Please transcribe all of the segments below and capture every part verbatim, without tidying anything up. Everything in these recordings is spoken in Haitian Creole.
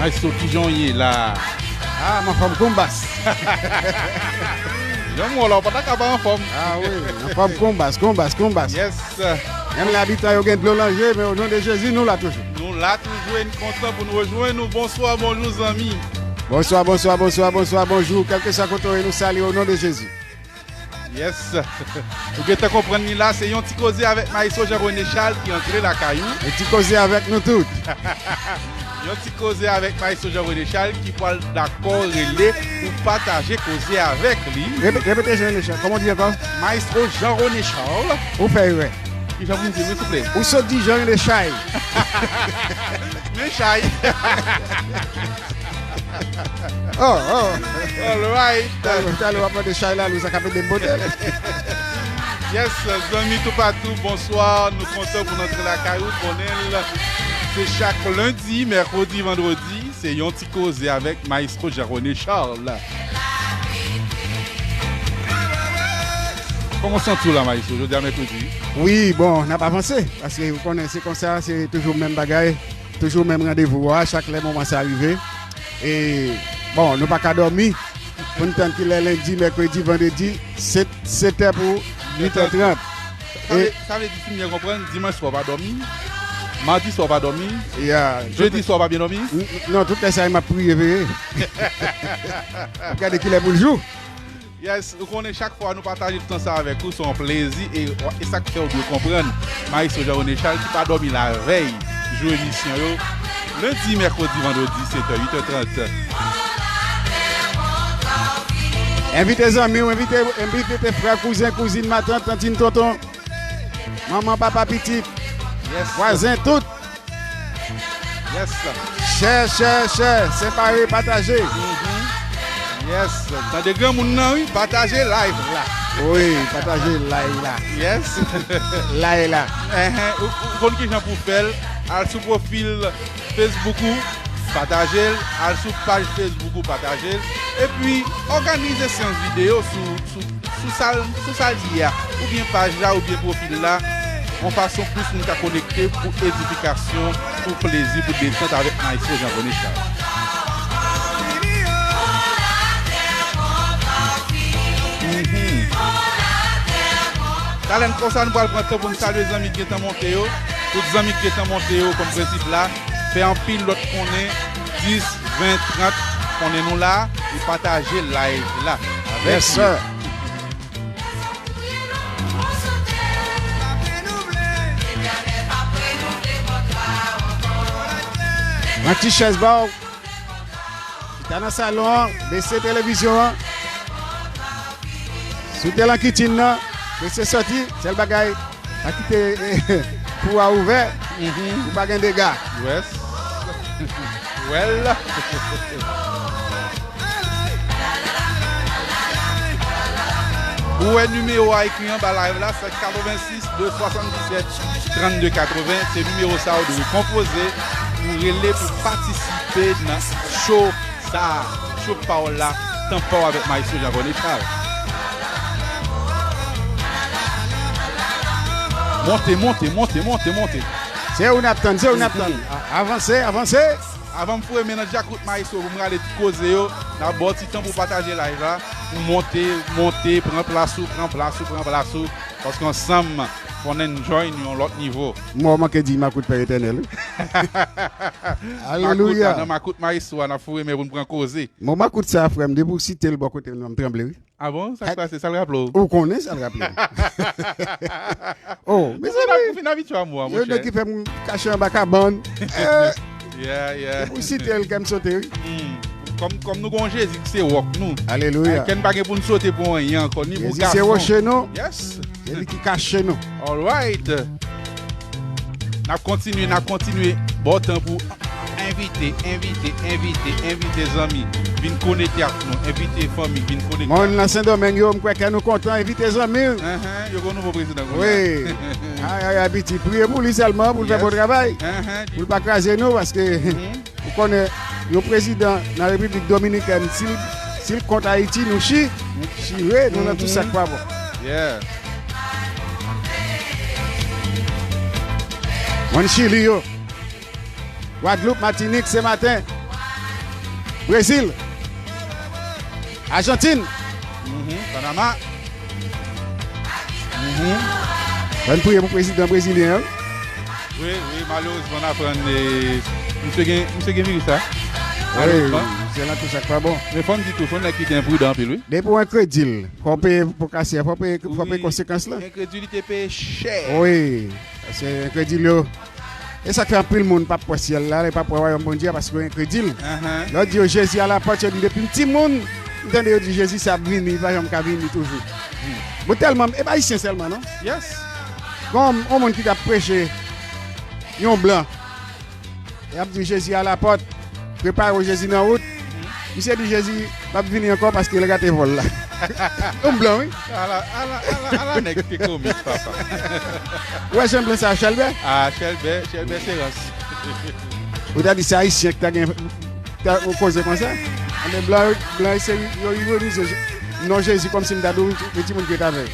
Maestro, kijan w ye la? Ah, m anfòm konbas. Jan m wè w la, w pa ta ka pa anfòm. Ah wi, anfòm konbas, konbas, konbas. Yes. Menm lè abitan yo gen dlo nan je, men o non de Jezi, nou la toujou. Nou la toujou e n kontan pou n rejwenn nou. Bonswa, bonjou, zanmi. Bonswa, bonswa, bonswa, bonswa, bonjou. Kèlkeswa kote w ye, nou salye w o non de Jezi. Yes. Ou gentan konprann li la, se yon ti koze avèk Maestro Jean René Charles ki antre lakay ou. Yon ti koze avèk nou tout. Yon ti koze avèk Maestro Jean René Charles ki pral dakò rele pou pataje koze avèk li. Répète, répète Jean René Charles. Comment on dit encore? Maestro Jean René Charles. Ou fè erè. Kijan pou m di l wi, souple? Ou sot di Jean René Chay. Men chay. Oh, oh. All right. Talè, talè w ap mande chay la, Louis a ka pede m pote l. Yes, zanmi toupatou, bonswa. Nou kontan pou n antre lakay ou. Konnen l, se chak lendi, mèkredi, vandredi, se yon ti koze avèk Maestro Jean René Charles. Kòman w santi w la, Maestro, jodi a mèkredi? Wi, bon, n ap avanse, paske ou konnen se konsa, se toujou menm bagay. Toujou menm randevou a, chak lè moman sa rive. E, bon, nou pa ka dòmi pou n tann kilè lendi, mèkredi, vandredi, sèt, sèt è pou uit è trant. Sa vle, sa vle di, si m byen konprann, dimanch swa w pa dòmi, madi swa w pa dòmi, jedi swa w pa byen dòmi? N-, n-, non, tout lè sa yo m ap priye veye. M ap gade kilè pou l jou. Yes, ou konnen chak fwa nou pataje tan sa avèk ou, se yon plezi e, e sa k fè w dwe konprann. Maestro Jean René Charles ki pa dòmi lavèy jou emisyon yo. Lendi, mèkredi, vandredi, sèt è, uit è trant. Envite zanmi w, envite, envite frè, kouzen, kouzin, matant, tantin, tonton, manman, papa, pitit, vwazen, tout. Yes. Share, share, share. Separe, pataje. Yes. Tande granmoun nan, wi. Pataje live la. Wi, pataje live la. Yes. Live la. Enhen. Ou, ou konn kijan pou fè l. Al sou pwofil Facebook ou, pataje l. Al sou paj Facebook ou, pataje l. Epi, òganize seyans videyo sou, sou sou sa l, sou sa l ye a, oubyen paj la, oubyen pwofil la, yon fason plis moun ka konekte pou edifikasyon, pou plezi, pou detant avèk Maestro Jean René Charles. Mhm. Talè konsa, nou pral pran tan pou n salye zanmi k gentan monte yo. Tout zanmi k gentan monte yo, kòm prensip la, fè anpil lòt konnen, dis, ven, trant, konnen nou la, e pataje live la avèk yo. Yes, sir. Pran ti chèz ba w. Chita nan salon an, bese televizyon an. Si w te lan kichen nan, bese sòti, sèl bagay, pa kite pou a ouvè, pou pa gen dega. Yes. Well. Ou wè nimewo a ekri anba live la, se katrevensis de swasanndisèt trannde katreven. Se nimewo sa ou dwe konpoze pou rele pou patisipe nan show sa a. Show pa w la, tan pa w avèk Maestro Jean René Charles. Monte, monte, monte, monte, monte. Se ou n ap tann, se ou n ap tann. A-, avanse, avanse. Avan m foure men nan djakout Maestro pou m rale tout koze yo, n ap ba w ti tan pou pataje live la, pou monte, monte, pran plas ou, pran plas ou, pran plas ou, paske ansanm, fò n enjoy yon lòt nivo. M wè w manke di makout Pè Etènèl, wi. Alelouya. Makout la, nan makout Maestro a, n ap foure men pou n pran koze. Bon, makout sa, frè m, depi w site l bò kote m nan, m tranble, wi. Ah bon? Sa k pase? Sa l raple w? Ou konnen sa l raple m. Oh, mezanmi. Ou fin abitye a mo a, monchè. Yo nèg ki fè m kache anba kabann. Eh, yeah, yeah. Ou site l, kè m sote, wi. Hmm. Kòm, kòm nou gon Jezi ki se wòk nou. Alelouya. Kè n pa gen pou n sote pou anyen ankò, ni pou gason. Jezi se woche nou. Yes. Se li ki kache nou. All right. N ap kontinye, n ap kontinye. Bon tan pou Envite, envite, envite, envite zanmi. Vin konekte ak nou. Envite fanmi, vin konekte ak nou. Moun nan Sendomeng yo, m kwè kè nou kontan. Envite zanmi. Enhen, yo gon nouvo prezidan kounye a. Wi. Ay, ay, ay, piti. Priye pou li sèlman, pou l fè bon travay. Enhen. Pou l pa kraze nou, paske ou konnen, yon prezidan nan Repiblik Dominikèn, si l, si l kont Ayiti, nou chi-, chire, nou nan tout sa k pa bon. Yeah. Moun Chili yo. Gwadloup, Matinik, se maten. Brezil. Ajantin. Mhm, Panama. Mhm. Ann priye pou prezidan brezilyen an. Wi, wi, malerezman, n aprann, eh, misye gen, misye gen viris la. Wi, malerezman. Se nan tou sa k pa bon. Men fò n di tou, se yon nèg ki te enpridan anpil, wi. Depi w enkredil, fò w peye pou kase a, fò w peye, fò w peye konsekans lan. Enkredilite peye chè. Wi, se enkredil yo. E sa k fè anpil moun p ap wè syèl la, yo p ap wè wayòm Bondye a paske yo enkredil. Lè yo di yo Jezi a la pòt, yo di depi m timoun, m tande yo di Jezi sa ap vini, li pa janm ka vini toujou. Bon, tèlman, e pa ayisyen sèlman, non? Yes. Gon yon moun ki t ap preche, yon blan. Y ap di Jezi a la pòt. Prepare w, Jezi nan wout. Misye di Jezi p ap vini ankò paske l rate vòl la. Yon blan, wi. Ala, ala, ala, ala nèg ki komik, papa. Ou wè jan blan sa a, Chèlbè? Ah, Chèlbè, Chèlbè se rans. Ou ta di se ayisyen ki ta gen, ta yon koze konsa? Anben blan, blan se yo ironize non Jezi kòmsi m ta di w yon timoun ki ret avè l.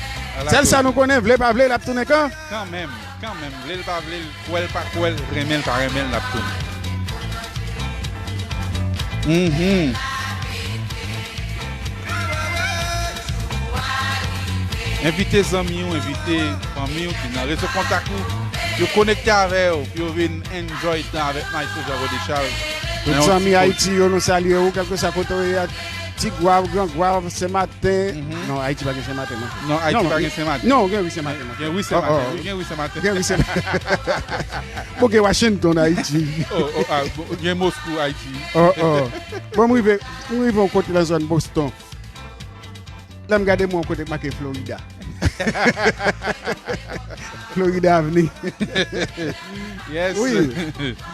Sèl sa nou konnen, vle pa vle, l ap tounen kan? Kanmenm, kanmenm, vle l pa vle l, kwè l pa kwè l, renmen l pa renmen l, l ap tounen. Mhm. Envite zanmi w, envite fanmi w ki nan rezo kontak ou, pou yo konekte avè w, pou yo vin enjoy tan avèk Maestro Jean René Charles. Tout zanmi Ayiti yo, nou salye w, kèlkeswa kote w ye a, Ti Gwav, Gran Gwav, Senmaten. Mhm. Non, Ayiti pa gen Senmaten, non. Non, Ayiti pa gen Senmaten. Non, gen wi Senmaten. Gen wi Senmaten. Wi, gen wi Senmaten. Gen wi Senmaten. Bon, gen Washington, Ayiti. Oh, oh, ah, bon, gen Moskou, Ayiti. Oh, oh. Bon, m rive, m rive yon kote nan zòn Boston. Lè m gade mwen yon kote k make Florida. Florida Avenue. Yes. Wi.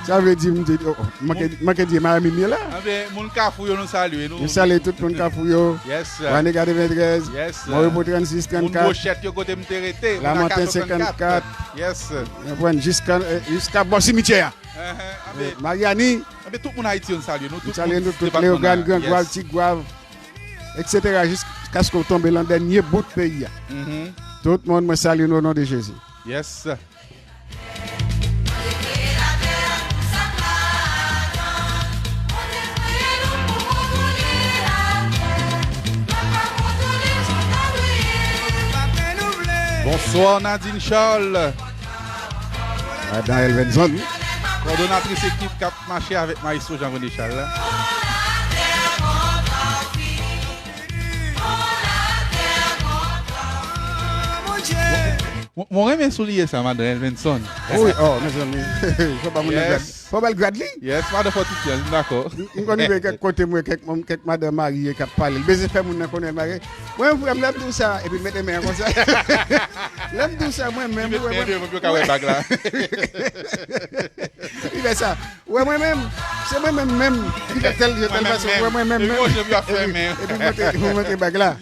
Sa vle di, m di, oh, oh, manke, manke di Miami m ye la. Anben, moun Kafou yo, nou salye nou. Nou salye tout moun Kafou yo. Yes. Wane katreventrèz. Yes. Moribo trannsis, trannkat. Moun Bwochèt yo kote m te rete. Lamanten senkannkat. Yes. Konprann, jiska, eh, jiska bò simityè a. Anben. Maryani. Anben, tout moun Ayiti yo, nou salye nou. Tout moun Leyogàn, Gran Gwav, Ti Gwav, et cetera, jiskaske w tonbe nan dènye bout peyi a. Mhm. Tout moun, mwen salye nou o non de Jezi. Yes. Bonsoir Nadine Charles. Madan Elvenson. Kòdonatris ekip k ap mache avèk Maestro Jean René Charles la. Mwen, mwen renmen souliye sa, Madan Elvenson. Wi, oh, mezanmi. Fò ba moun nan grad. Fò ba l grad li. Yes, madan fò ti pyès, m dakò. M, m konn rive kèk kote, m wè kèk, kèk madan marye k ap pale. L bezwen fè moun nan konnen l marye. Mwen, frè m, lè m di w sa, epi l mete men an konsa. Lè m di w sa, mwen menm, mwen, mwen. Yo ka wè bag la. Li fè sa. Wè mwen menm, se mwen menm menm ki fè tèl, tèl fason. Wè mwen menm menm. Epi, epi montre, montre bag la.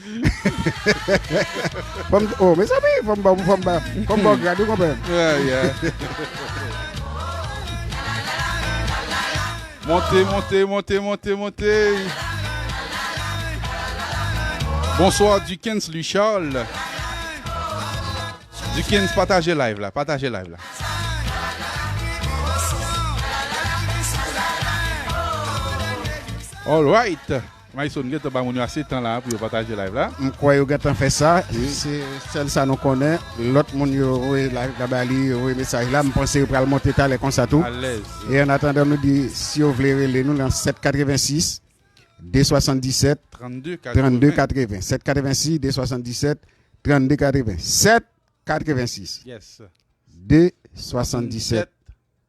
Fò m, oh, mezanmi, fò m ba, fò m ba, fò m ba w grad, ou konprann? Yeah, yeah. Monte, monte, monte, monte, monte. Bonsoir, Dickens Louis Charles. Dickens, pataje live la, pataje live la. All right. Maestro, nou gentan ba moun yo ase tan la pou yo pataje live la. M kwè yo gentan fè sa. Wi. Se sèl sa nou konnen. Lòt moun yo voye live la ba li, yo voye mesaj la. M panse yo pral monte talè konsa tou. Alèz. E an atandan, nou di, si yo vle rele nou nan sèt katrevensis, de swasanndisèt, trannde katreven. Sèt katrevensis, de swasanndisèt, trannde katreven. Sèt katrevensis. Yes. De swasanndisèt,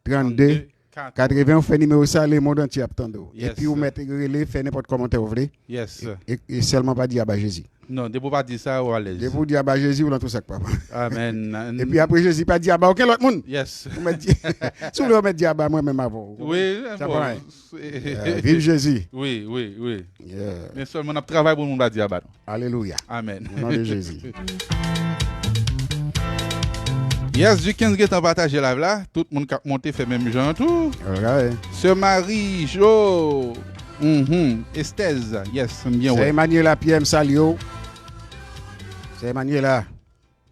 trannde katreven. Ou fè nimewo sa, lemonn antye ap tande w. Yes. Epi ou mèt rele, fè nenpòt kòmantè ou vle. Yes. E, e, e sèlman pa di aba Jezi. Non, depi w pa di sa, ou alèz. Depi w di aba Jezi, ou nan tou sa k pa bon. Amèn. Epi apre Jezi, pa di aba okenn lòt moun. Yes. Ou mèt di, si w vle, ou mèt di aba mwen menm avè w. Wi, sa pa anyen. Eh, viv Jezi. Wi, wi, wi. Yeah. Men sèlman n ap travay pou moun pa di aba nou. Alelouya. Amèn. O non de Jezi. Yes, Dickens gentan pataje live la. Tout moun k ap monte fè menm jan tou. Alright. Sè Marie Jo. Mhm. Estèz. Yes, m byen wè. Sè Emmanuela Pierre, m salye w. Sè Emmanuela.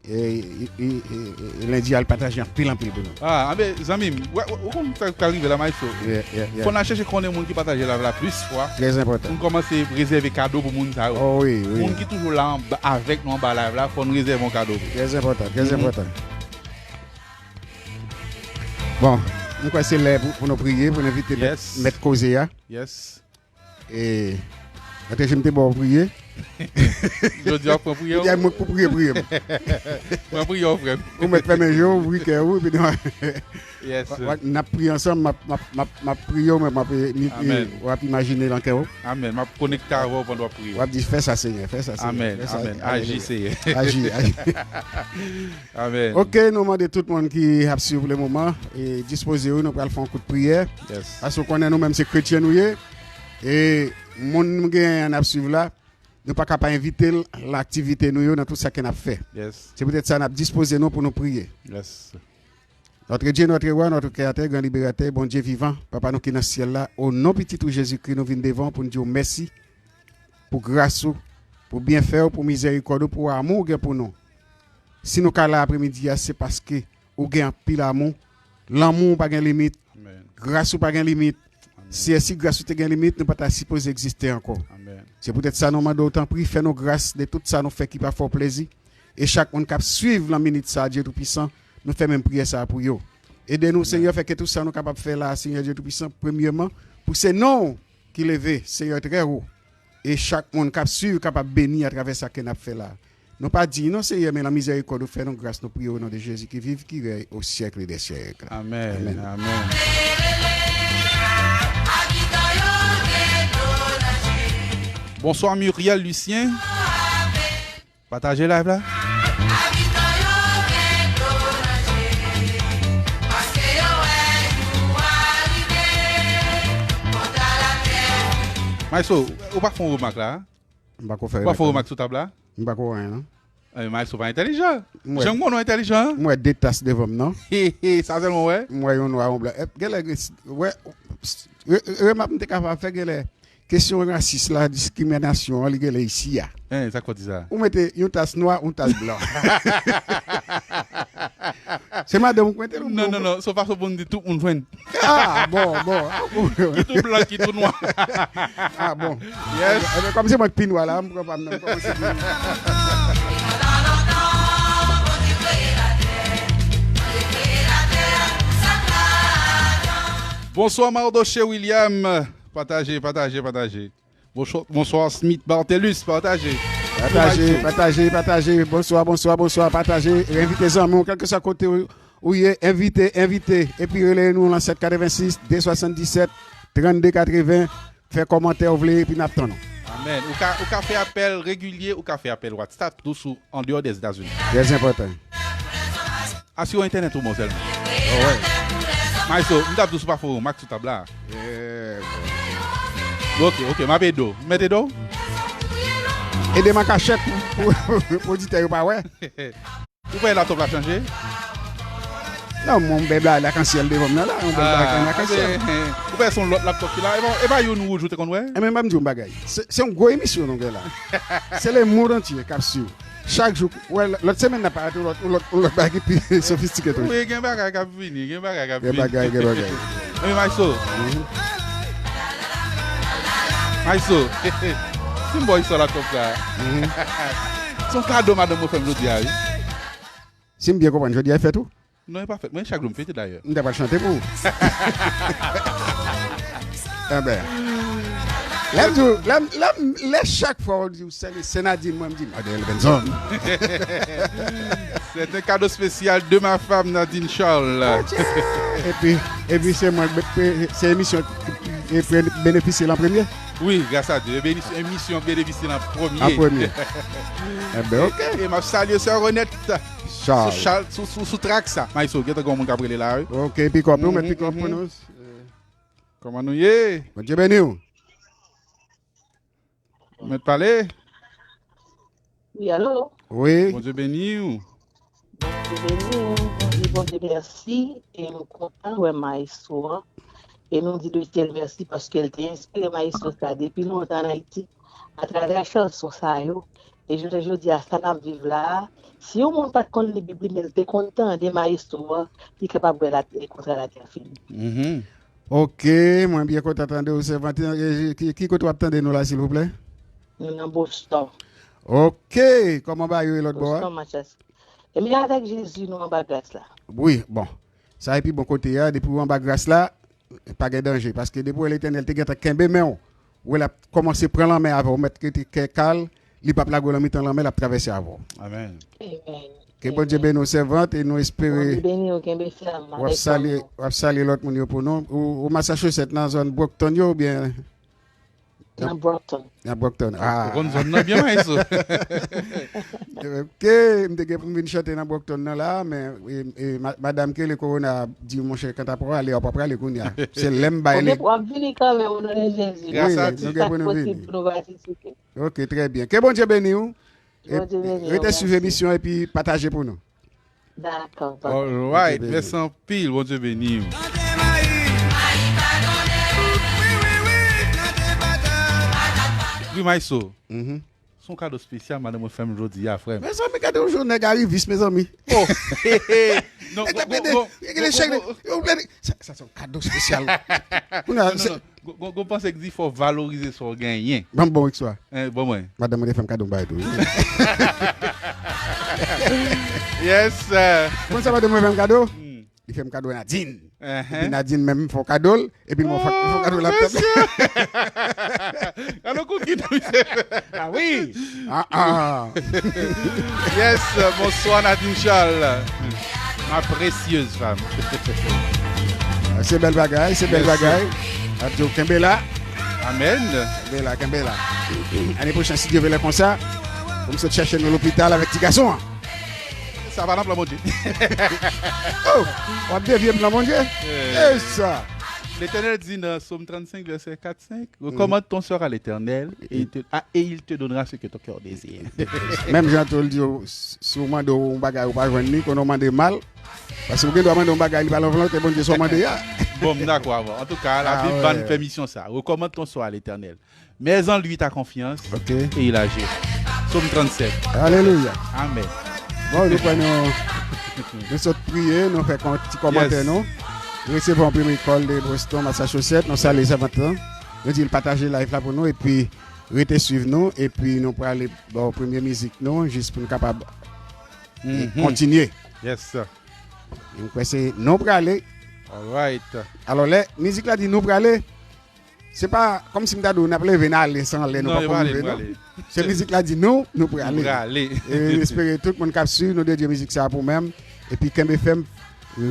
E, e, e, e, e, Lendi a, l pataje anpil, anpil pou nou. Ah, anben, zanmi m, ou, ou, ou konn sa k pral rive la, Maestro? Yeah, yeah, yeah. Fò n al chèche konnen moun ki pataje live la plis fwa. Trè enpòtan. Pou n kòmanse rezève kado pou moun sa yo. Oh, wi, wi. Moun ki toujou la anba, avèk nou anba live la, fò n rezève yon kado pou yo. Trè enpòtan, trè enpòtan. Bon, m kwè se lè pou, pou nou priye, pou n envite mèt, yes, mèt koze a. Yes. E, mèt Régime te ba w priye. Jodi a, w pran priye w? Jodi a, mwen k pou priye, priye m. Mwen priye w, frè m. Ou mèt fèmen je w, ouvri kè w, epi nou, yes, w, w, n ap priye ansanm, m ap, m ap, m ap, m ap priye w, men m ap, e, mi, e, amèn, w ap imajine l an kè w. Amèn. M ap konekte avè w pandan w ap priye. W ap di, fè sa, Senyè, fè sa, Senyè. Amèn, fè sa, amèn. Aji, alelouya. Seyè. Aji, aji. Amèn. Ok, nou mande tout moun ki ap swiv le moman, e, dispoze w, nou pral fè yon kout priyè. Yes. Paske w konnen nou menm se kretyen nou ye. E moun nou genyen an ap swiv la, nou pa ka pa envite l nan aktivite nou yo, nan tout sa ke n ap fè. Yes. Se poutèt sa n ap dispoze nou pou nou priye. Yes. Notre Dieu, notre roi, notre créateur, grand libérateur, Bondye vivan, Papa nou ki nan syèl la, o non Pitit ou Jezikri, nou vin devan w pou n di w mèsi pou gras ou, pou byenfè w, pou mizèrikòd ou, pou amou w gen pou nou. Si nou ka la apremidi a, se paske ou gen anpil amou. Lanmou w pa gen limit. Amèn. Gras ou pa gen limit. Amèn. Seyè, si gras ou te gen limit, nou pa ta sipoze egziste ankò. Amèn. Se poutèt sa nou mande w, tanpri, fè nou gras de tout sa nou fè ki pa fè w plezi. E chak moun k ap swiv nan minit sa a, Dye Toupisan, nou fè menm priyè sa a pou yo. Ede nou, amèn, Senyè, fè ke tout sa nou kapab fè la a, Senyè Dye Toupisan, premyèman, pou se non w ki leve, Senyè, trè wo. E chak moun k ap swiv kapab beni atravè sa ke n ap fè la. Nou pa diy non, Senyè, men nan mizèrikòd ou fè nou gras, nou priye o non de Jezi ki viv, ki rèy o syèk dè syèk. Amèn. Amèn. Amèn. Bonswa, Muriel Lucien. Pataje live la. Maestro, ou pa fè yon remak la? M pa ko fè remak. Ou pa fè remak sou tab la? M pa ko anyen, non. Eh, Maestro pa entèlijan. Jan m konnen w entèlijan. M wè de tas devan m, non. He, he, sa sèlman w wè? M wè yon nwa, yon blan. Eh, genlè, wè, re-, re-, remak m te kapab fè genlè. Kesyon rasis la, diskriminasyon an, li genlè isi a. Hein, sa k fè w di sa? Ou mete yon tas nwa, yon tas blan. Se madanm ou k mete l ou? Non, non, non, se yon fason pou n di tout moun jwenn. Ah, bon, bon. Kit ou blan, kit ou nwa. Ah, bon. Yes. Ebyen, kòm se mwen k pi nwa la, m pran pa m nan, m kòmanse pi nwa. Bonswa, Mardoché William. Pataje, pataje, pataje. Bonswa, bonswa, Smith Barthelus, pataje. Pataje, pataje, pataje. Bonswa, bonswa, bonswa, pataje. Envite zanmi w, kèlkeswa kote w, ou ye, envite, envite. Epi rele nou lan sèt katrevensis, de swasanndisèt, trannde katreven. Fè kòmantè w vle, epi n ap tann ou. Amèn. Ou ka, ou ka fè apèl regilye, ou ka fè apèl WhatsApp tou sou andeyò Dèzetazini. Trè enpòtan. Asire w entènèt ou bon sèlman. Oh, wè. Maestro, m t ap di w si w pa fè yon remak sou tab la. Eh, ok, ok, m ap ede w. M mèt ede w? Ede m an kachèt pou, pou, pou oditè yo pa wè. Ou pa wè laptòp la chanje? Non, mwen, m bèl lakansyèl devan m nan la, yon bèl bagay lakansyèl. Ou pa wè se yon lòt laptòp ki la? E pa, e pa youn wouj ou te konn wè? Enben, ban m di w yon bagay. Se, se yon gwo emisyon nou gen la. Se le mond antye k ap swiv. Chak jou, wè, lòt semèn n ap parèt yon lòt, yon lòt, yon lòt bagay ki pi sofistike toujou. Wi, gen bagay k ap vini, gen bagay k ap vini. Gen bagay, gen bagay. Wi, Maestro. Maestro, si m ba w istwa laptòp sa. Se yon kado madanm mwen fè m jodi a, wi. Si m byen konprann, jodi a e fèt ou? Non, e pa fèt mwen, chak jou m fete dayè. M ta pral chante pou ou. Enben. Lè m di w, lè m, lè m, lè chak fwa w di w se, se Nadine, mwen m di Manuel Benson. C'est un cadeau spécial de ma femme, Nadine Charles. Epi, epi se mwen, se emisyon ki benefisye l an premye? Wi, gras a Dye. Emisyon benefisye l an premye. An premye. Enben, ok. E, e m ap salye sè Renette. Sou chal, sou, sou, sou trak sa. Maestro, gentan gen yon moun k ap rele la, wi. Ok, pikòp, nou mèt pikòp pou nou. Kòman nou ye? Bondye beni w. Ou mèt pale? Wi, alo? Wi. Bondye beni w. Bondye beni w. Bondye, Bondye mèsi. E m kontan wè maestro an. E nou di lesyèl mèsi paske l te enspire maestro sa depi lontan ann Ayiti. Atravè chanson sa yo, E jounen jodi a, sa n ap viv la a, si yon moun pa t konn li Bib li, men l te konn tande mayestwo a, li kapab wè la, kontra latè fini. Mhm. Ok, mwen byen kontan tande w, sèvant. E, ki, ki kote w ap tande nou la, silvouplè? Nou nan Boston. Ok, kòman bagay yo ye lòt bò a? Boston, Massachusetts. Ebyen, avèk Jezi, nou anba gras la. Wi, bon. Sa e pi bon kote a, depi w anba gras la, pa gen danje. Paske depi w wè Letènèl te gentan kenbe men w, w wè l ap kòmanse pran lanmen avè w, mèt rete kè kal, li p ap lage w nan mitan lanmè, l ap travèse avè w. Amèn. Amen. Ke Bondye beni w, sèvant, e nou espere Bondye beni w, kenbe fèm. w ap salye, w ap salye lòt moun yo pou nou. Ou, ou Massachusetts, nan zòn Brockton yo, oubyen Nan Brockton. Nan Brockton? Ah. Ou konn zòn nan byen, Maestro. Ok, m te gen pou m vin chante nan Brockton nan la, men e, e, ma- madanm ke le korona di, monchè, kanta pou ale, w ap prale kounye a. Se lè m bay li. W ap vini kanmenm, o non de Jezi. Gras a Wi, nou gen pou nou vini. Pou nou patisipe. Ok, trè byen. Ke Bondye beni w. Bondye beni w, Rete swiv mèsi. Emisyon epi pataje pou nou. Dakò. Alright, Bondye beni. Mèsi anpil, Bondye beni w. Wi, Maestro. Mhm. Se yon kado espesyal madanm mwen fè m jodi a, frè m. Mezanmi, gade yon jou nèg arivis, mezanmi. Oh! Non, Mete go- pede, go- gade go- chèk, go- yo plede. Sa, sa se yon kado espesyal. Kounye a, Non, se- non, go- go- go panse k di fò w valorize sa w genyen. Ban m bon ekswa. Hein, bon mwen. Madanm mwen te fè m kado m bay tou. Yes, sir. Konn sa madanm mwen fè m kado? Hmm. Li fè m kado Nadine. Epi Uh-huh. Nadine menm fè w kado l, epi l fè w kado laptop. Alò kou ki tou se. Ah wi. Ah ah. Yes, bonsoir Nadine Charles. Ma précieuse femme. Se bèl bagay, se bèl Yes, sir. Bagay. Ap di w kenbe la, Amen. Kenbe la, kenbe la. Ane pwochèn, si Dye vle, konsa, pou m sot chèche nou lopital avèk ti gason an. Sa pa nan plan Bondye. Oh, w ap devye plan Bondye? Eh. E sa. L'Éternel dit dans Psaume trente-cinq, verset quatre cinq, recommande ton sort à l'Éternel et il te, ah, et il te donnera ce que ton cœur désire. Menm jan tou l di w, si w mande w yon bagay ou pa jwenn li, konnen w mande mal. Paske ou gen dwa mande yon bagay, li pa nan volonte Bondye sa w mande a. Bon, m dakò avè w. En tout cas, la Ah, Bible ouais. ba nou pèmisyon sa. Recommande ton sort à l'Éternel. Mets en lui ta confiance Ok. et il agira. Psaume trente-sept. Alelouya. Amen. Bon, nou pran nou, nou sot priye, nou fè kon- ti kòmantè Yes. nou. Resevwa yon premye kòl de Boston, Massachusetts. Nou salye sèvant lan. Nou di l pataje live la pou nou epi rete swiv nou. Epi nou prale ba w premye mizik nou jis pou nou kapab Mhm. kontinye. Yes, sir. M kwè se nou prale. Alright. Alò, lè mizik la di nou prale, se pa kòmsi m ta di w n ap leve n ale san lè nou Non, pa yo ko prale, rive, non. prale. Se mizik la di nou, nou prale. Prale. E m espere tout moun k ap swiv nou dedye mizik sa pou menm. Epi kenbe fèm,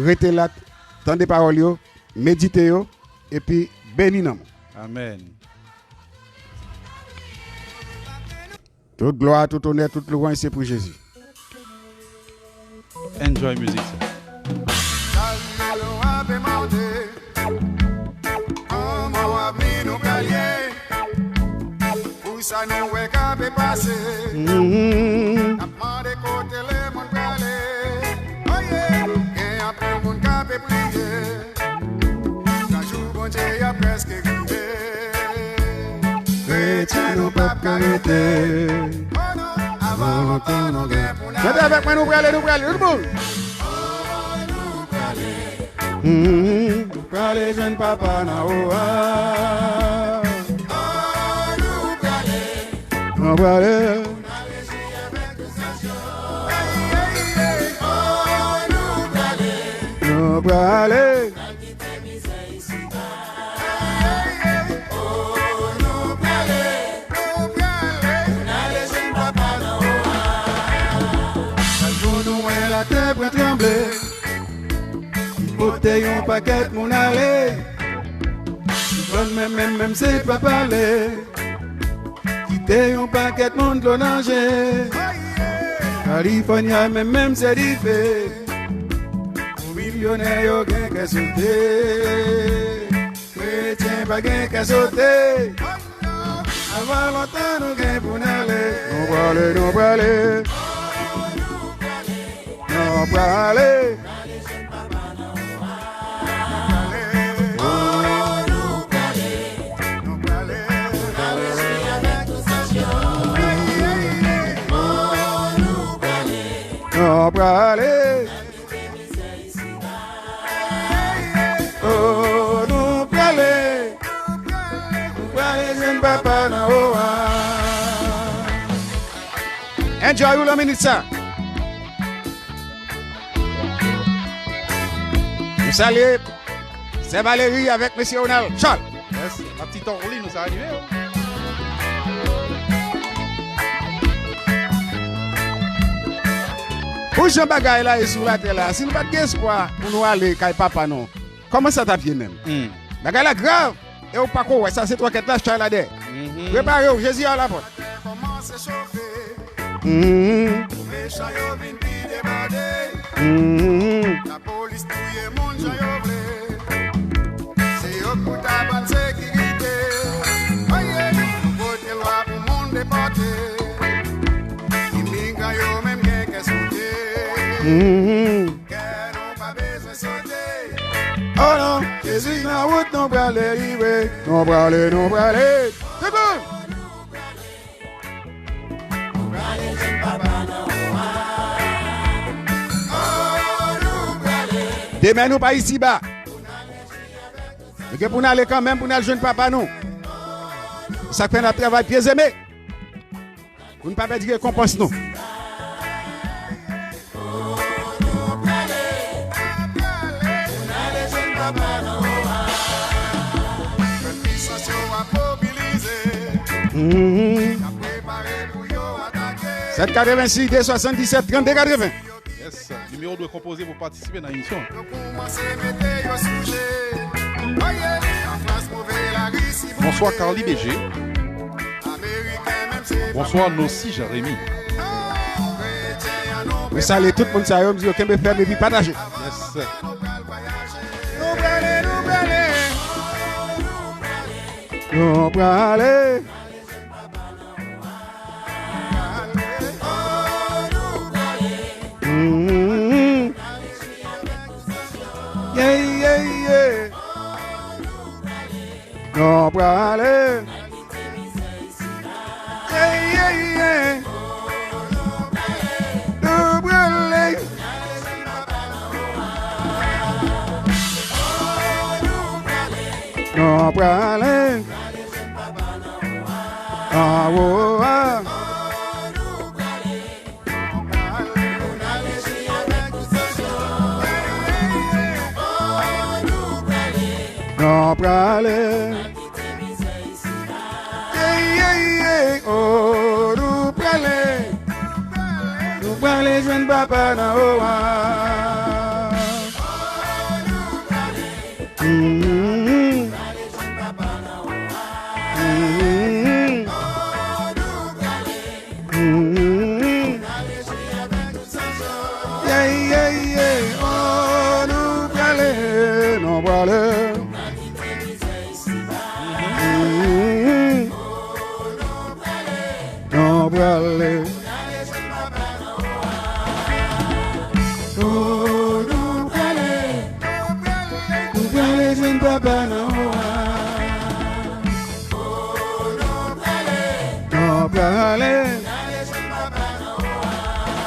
rete la, tande pawòl yo, medite yo, epi beni nanm ou. Amen. Tout glwa, tout onè, tout lwanj se pou Jezi. Enjoy mizik sa. Kalme dlo a pe monte. Kòman w ap ni nou pral ye? Pou sa nou wè k ape pase. N ap mande kote lemonn prale. Oye, gen anpil moun k ape priye. Nan jou Bondye a prèske rive. Kretyen nou p ap ka rete. Oh non, avan lontan nou gen pou n ale. Chante avèk mwen, nou prale, nou prale, tout moun. Nou prale jwenn papa nan ou a. Nou prale. Nou prale. Jou nou wè latè pran tranble, ki pote yon pakèt moun ale. Siklòn menm, menm, menm se pa pale, kite yon pakèt moun dlo nan je. Kalifònya menm, menm se dife, pou milyonè yo gen kè sote. Kretyen pa gen kè sote. Avan lontan nou gen pou n ale. Nou prale, nou prale. Nou prale. Prale. Oh, nou prale. Nou prale jwenn papa nan O A. Enjoy ou nan minit sa. Nou salye Sè Valéry avèk mesye Ronald Charles. Yes, la petite Orly, nou sa rive, wi. Pou jan bagay la ye sou latè la, si nou pa t gen espwa pou nou ale kay papa nou, kòman sa t ap ye menm? Hmm. Bagay la grav. E ou pako wè sa, se twòkèt la, chay la dèyè. Mhm. Prepare w, Jezi a lapòt. Kòmanse chofe. Mhm. Mechan yo vin pi debòde. Mhm. Lapolis touye moun jan yo vle. Se yo k pou ta ban sekirite. Oye, nou vote lwa pou moun depòte. Imigran yo menm gen kè sote. Mhm. Kè nou pa bezwen sote. Oh non, Jezi nan wout, nou prale rive. Nou prale, nou prale. Tout moun. Demen nou pa isiba. Nou gen pou n ale kanmenm pou n al jwenn papa nou. Sa k fè n ap travay pye zeme. Pou n pa pèdi rekonpans nou. Mhm. Sèt katrevensis, de swasanndisèt, trannde katreven. Yes, nimewo w dwe konpoze pou patisipe nan emisyon. Bonswa Carly B G. Bonswa Nosi Jeremy. Mwen salye tout moun sa yo, m di yo kenbe fèm epi pataje. Yes. Nou prale, nou prale. Nou prale. Mm. Yeah, yeah, yeah. Nou prale. Yeah, yeah, yeah. Nou prale. Nou prale. Ah, oh, ah. Nou prale. Yeah, yeah, yeah. Oh, nou prale. Nou prale jwenn papa nan O A. Mm-hmm. Mm-hmm. Mm-hmm. Yeah, yeah, yeah. Oh, nou prale, nou prale. Mm-hmm. Nou prale. Oh, nou prale. Nou prale jwenn papa nan O A. Nou prale.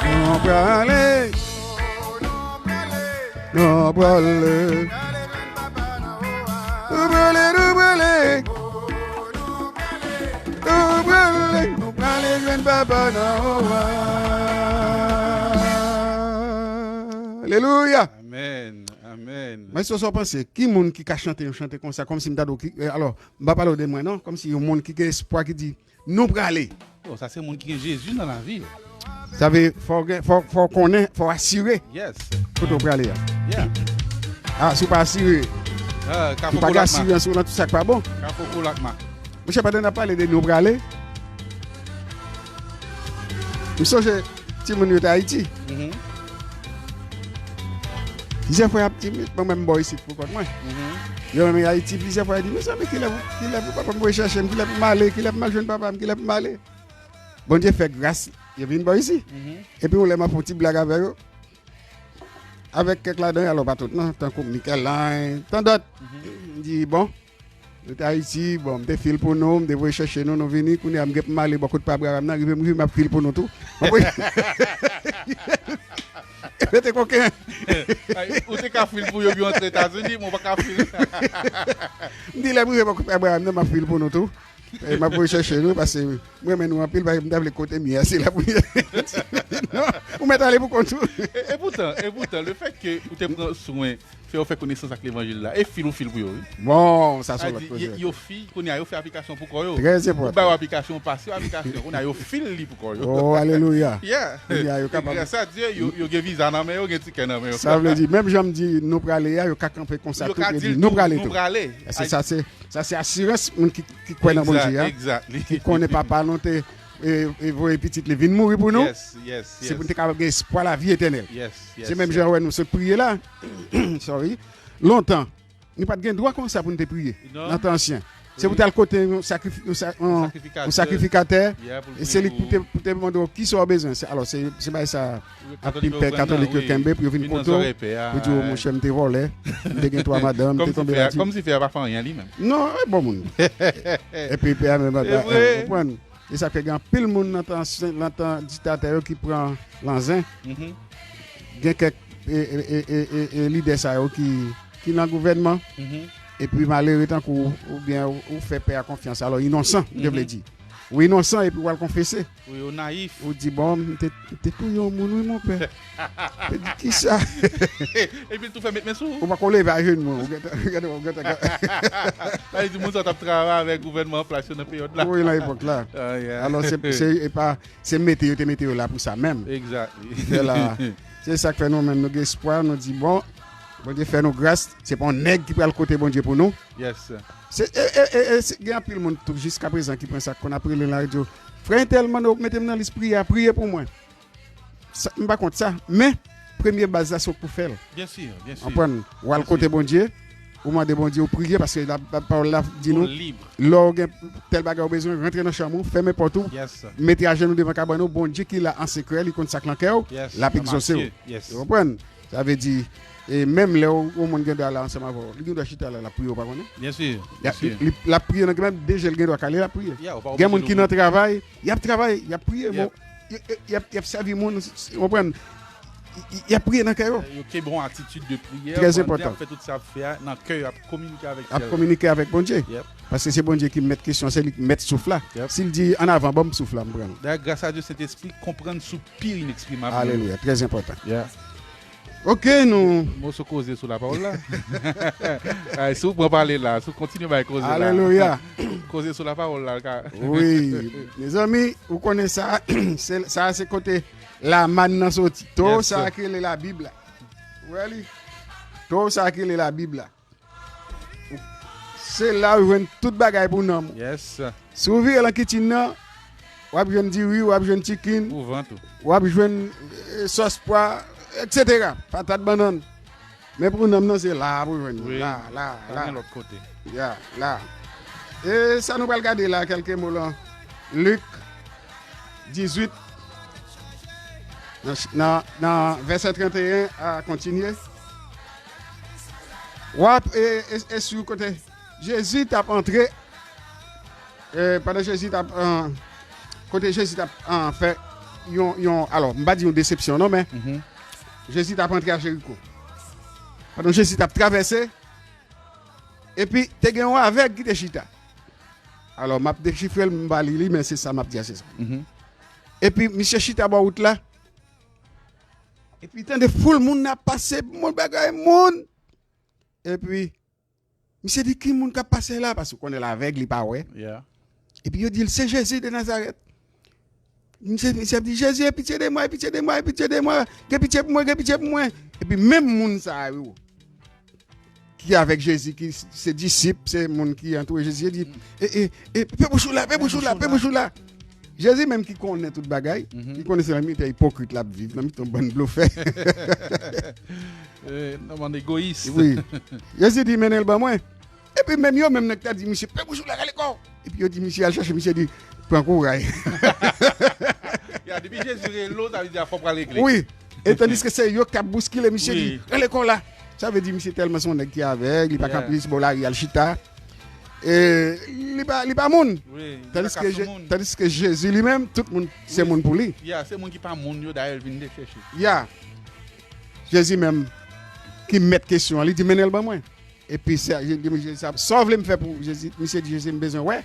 Nou prale. Nou prale. Nou prale, nou prale. Nou prale, nou prale jwenn papa nan O A. Alelouya. Amèn, amèn. Maestro, sa w panse? Ki moun ki ka chante yon chante konsa, kòmsi m ta di w ki, eh, alò, m pa pale w de mwen, non, kòmsi yon moun ki gen espwa, ki di, nou prale. Yo, sa se moun ki gen Jezi nan lavi yo. Sa vle, fò w gen, fò, fò w konnen, fò w asire. Yes. Kote w prale a. Yeah. Ah, si w pa asire, ah, si w pa gen asirans ou nan tout sa k pa bon. Kafou Koulakma. Monchè, pandan n ap pale de nou prale, m sonje timoun yo te Ayiti. Mhm. Plizyè fwa y ap di, "Mwen menm bò isit pou kont mwen." Mhm. Yo menm Ayiti, plizyè fwa y di, "Mezanmi, kilè pou, kilè pou papa m voye chèche m, kilè pou m ale, kilè pou m al jwenn papa m, kilè pou m ale?" Bondye fè gras, yo vin bò isi. Mhm. Epi yon lè m ap fè yon ti blag avè yo. Avèk kèk ladan yo, alò pa tout non, tankou Michel Lain, tan dòt. Mhm. M di, bon, nou te Ayiti, bon, m te fil pou nou, m te voye chèche nou, nou vini, kounye a m gen pou m ale bò kot pa Abraram nan, rive m rive m ap fil pou nou tou. M ap voye Mete koken. Ou te ka fil pou yo pou yo antre Etazini, men w pa ka fil. M di lè m rive bò kòt Abraham nan, m ap fil pou nou tou. E m ap voye chèche nou, paske m renmen nou anpil, paske m ta vle kote m ye a, se la pou m ye. Non, ou mèt ale pou kont ou. E, e poutan, e poutan, le fèt ke ou te pran swen fè yo fè konesans ak levanjil la, e fil ou fil pou yo, wi. Bon, sa se yon lòt koze. Yo fil, kounye a, yo fè aplikasyon pou kò yo. Trè enpòtan. Ou ba yo aplikasyon, pase yo aplikasyon, kounye a, yo fil li pou kò yo. Oh, alelouya. Yeah. Kounye a, yo kapab. Gras a Dye, yo, yo gen viza nan men yo, gen tikè nan men yo. Sa vle di, menm jan m di, nou prale a, yo ka kanpe konsa tou, yo di, nou prale tou. Sa se, sa se asirans moun ki, ki kwè nan Bondye a, ki konnen Papa nou te, e, e voye pitit li vin mouri pou nou. Se pou nou te kapab gen espwa lavi etènèl. Se menm jan wè nou sot priye la. Sorry. Lontan, nou pa t gen dwa konsa pou nou te priye nan tan ansyen. Se pou t al kote yon sakrifi-, yon sa-, yon, yon sakrifikatè, e se li pou te, pou te mande w kisa w bezwen. Se, alò, se, se bagay sa, anpil pè katolik yo kenbe pou yo vin kote w, pou di w, monchè, m te vòlè, m te gen twa madanm, m te tonbe la. Kòmsi fè a pa fè anyen li menm. Non, e bon moun. Epi pè a menm, konprann. E sa k fè gen anpil moun nan tan, nan tan diktatè yo ki pran lanzen. Gen kèk, e, e, lidè sa yo ki, ki nan gouvènman. Epi malere tankou ou, oubyen ou, ou fè pè a konfyans. Alò, inosan, m te vle di. Ou inosan epi w al konfese. Wi, ou nayif. Ou di, bon, m te, m te touye yon moun, wi, monpè. M te di, kisa? Epi l tou fè met men sou ou. Ou pa ko leve a jenou, ou gentan, ou gentan, ou gentan. Sa vle di, moun sa t ap travay avèk gouvènman an plas yo nan peryòd la. Wi, nan epòk la. Alò, se, se, e pa, se mete yo te mete yo la pou sa menm. Exactly. Fè la, se sa k fè nou menm, nou gen espwa, nou di, bon, Bondye fè nou gras, se pa yon nèg ki pral kote Bondye pou nou. Yes. Se, e, e, e, e, se, gen anpil moun tou jiska prezan ki pran sa, konn ap rele nan radyo. Frè entèl mande w mete m nan lis priyè, priye pou mwen. Sa, m pa kont sa, men premye baz la se w k pou fè l. Byen si, byen si. Konprann? W al kote Bondye, ou mande Bondye, ou priye, paske la, la pawòl la di nou, lè w gen tèl bagay ou bezwen, rantre nan chanm ou, fèmen pòt ou, mete ajenou devan kabann ou, Bondye ki la an sekrè, li konn sa k nan kè w, l ap egzose w. Ou konprann? Sa vle di, e menm lè w, yon moun gen dwa la ansanm avè w, li gen dwa chita la, l ap priye, ou pa konnen? Byen si, byen si. Li, li, l ap priye nan, menm de je l gen dwa kale, l ap priye. Gen moun ki nan travay, y ap travay, y ap priye, bon, y, y, y ap, y ap sèvi moun, w konprann? Y, y, y ap priye nan kè yo. Yo kenbe yon atitid de priyè pandan y ap fè tout sa y ap fè a, nan kè yo, y ap kominike avèk syèl la. Y ap kominike avèk Bondye. Paske se Bondye ki mèt kesyon, se li k mèt souf la. Si l di, ann avan, ban m souf la, m pran l. Dayè, gras a Dye, Sentespri konprann sou pi ineksprimab. Alelouya, trè enpòtan. Ok, nou. Moso koze sou lapawòl la. Ay, si w pran pale la, si w kontinye bay koze la. Alelouya. Koze sou lapawòl la, ka. Wi, mezanmi, ou konnen sa, se, sa se kote lamann nan soti. Towo sa ki rele Labib la. Ou wè li? Towo sa ki rele Labib la. Se la ou jwenn tout bagay pou nanm ou. Yes. Si w vire nan kichen nan, w ap jwenn diri, w ap jwenn chicken, w ap jwenn, e, sòs pwa, etsetera. Patat, bannann. Men pou nanm nan, se la pou jwenn li. Wi. La, la, la. Pa gen lòt kote. Ya, la. E sa nou pral gade la, kèlke mo lan. Lik dizuit, nan, nan, nan vèsè trannteyen a kontinye. W ap, e, e, e sou kote Jezi t ap antre, e, pandan Jezi t ap, e, kote Jezi t ap, e, fè yon, yon, alò, m pa di yon desepsyon non, men Jezi t ap antre a Jeriko. Pandan Jezi t ap travèse, epi te gen yon avèg ki te chita. Alò, m ap dechifre l, m ba li li, men se sa m ap di a, se sa. Epi, misye chita bò wout la. Epi, tande foul moun ap pase, moun bagay, moun. Epi, misye di, ki moun k ap pase la? Paske w konnen l avèg, li pa wè. Epi, yo di l, se Jezi de Nazarèt. Misye, misye ap di, Jezi, e pitye de mwen, e pitye de mwen, e pitye de mwen. Gen pitye pou mwen, gen pitye pou mwen. Epi, menm moun sa a, yo. Ki avèk Jezi, ki se disip, se moun ki antoure Jezi, yo di, e, e, e, pe bouch ou la, pe bouch ou la, pe bouch ou la. Jezi menm ki konnen tout bagay, li konnen se nan mitan ipokrit l ap viv, nan mitan bann blofè. Nan bann egoyis. Wi. Jezi di, mennen l ban mwen. Epi menm yo menm nan ki ta di misye, pe bouch ou la, rale kò w. Epi yo di misye al chache, misye di, pran kouray. Ya, depi Jezi rele w, sa vle di afè w pral regle. Wi. E tandiske se yo k ap bouskile misye, di, rale kò w la. Sa vle di misye tèlman se yon nèg ki avèg, li pa ka plis bò lari al chita. E li pa, li pa moun. Tandiske Jezi li menm, tout moun se moun pou li. Ya, se moun ki pa moun yo dayè l vin de chèche. Ya. Jezi menm, ki mèt kesyon an, li di, "Mennen l ban mwen." Epi se, Jezi di, "Sa w vle m fè pou Jezi?" Misye di, "Jezi, m bezwen wè."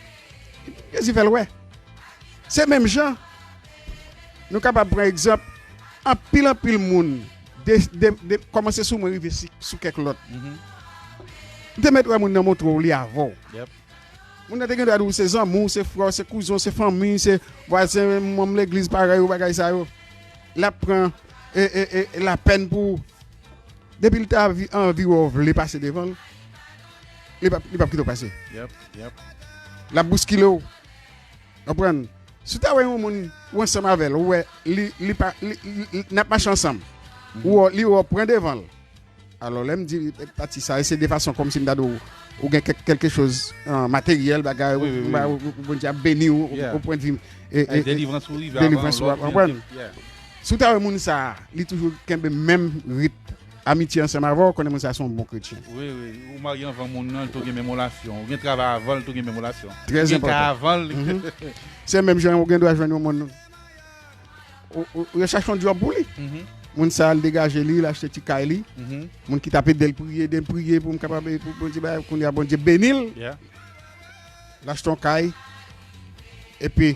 Jezi fè l wè. Se menm jan, nou kapab pran egzanp, anpil, anpil moun de, de, de, kòmanse sou mwen rive si, sou kèk lòt. M te mèt wè moun nan montre w li avè w. Moun nan te gen dwa di w se zanmi w, se frè w, se kouzen w, se fanmi, se vwazen, manm legliz parèy ou, bagay sa yo. L ap pran e, e, e, lapèn pou ou. Depi l ta vi- anvi wè w vle pase devan l, li p ap, li p ap kite w pase. L ap bouskile w. Konprann? Si w ta wè yon moun ou ansanm avè l, ou wè li, li pa, li, li, li- n ap mache ansanm, ou wè, li wè w pran devan l. Alò, lè m di pati sa, se de fason kòmsi m ta di w, ou gen kèk, kèlke choz, ah, materyèl, bagay, ou, ou, ou, ou, Bondye ap beni w, ou, ou pran vi, e, e, e, delivrans ou rive avan lòt, konprann? Si w ta wè moun sa a, li toujou kenbe menm rit amitye ansanm avè w, konnen moun sa a se yon bon kretyen. Wi, wi. Ou marye anvan moun nan, li tou gen menm relasyon. Ou gen travay avan, li tou gen menm relasyon. Trè enpòtan. Ou gen kay avan, li Se menm jan ou gen dwa jwenn yon moun, ou, ou, ou chache yon djòb pou li. Moun sa a, l degaje li, l achte ti kay li. Moun ki t ap ede l priye, ede m priye pou m kapab, pou Bondye bay, kounye a Bondye beni l. L achte yon kay. Epi,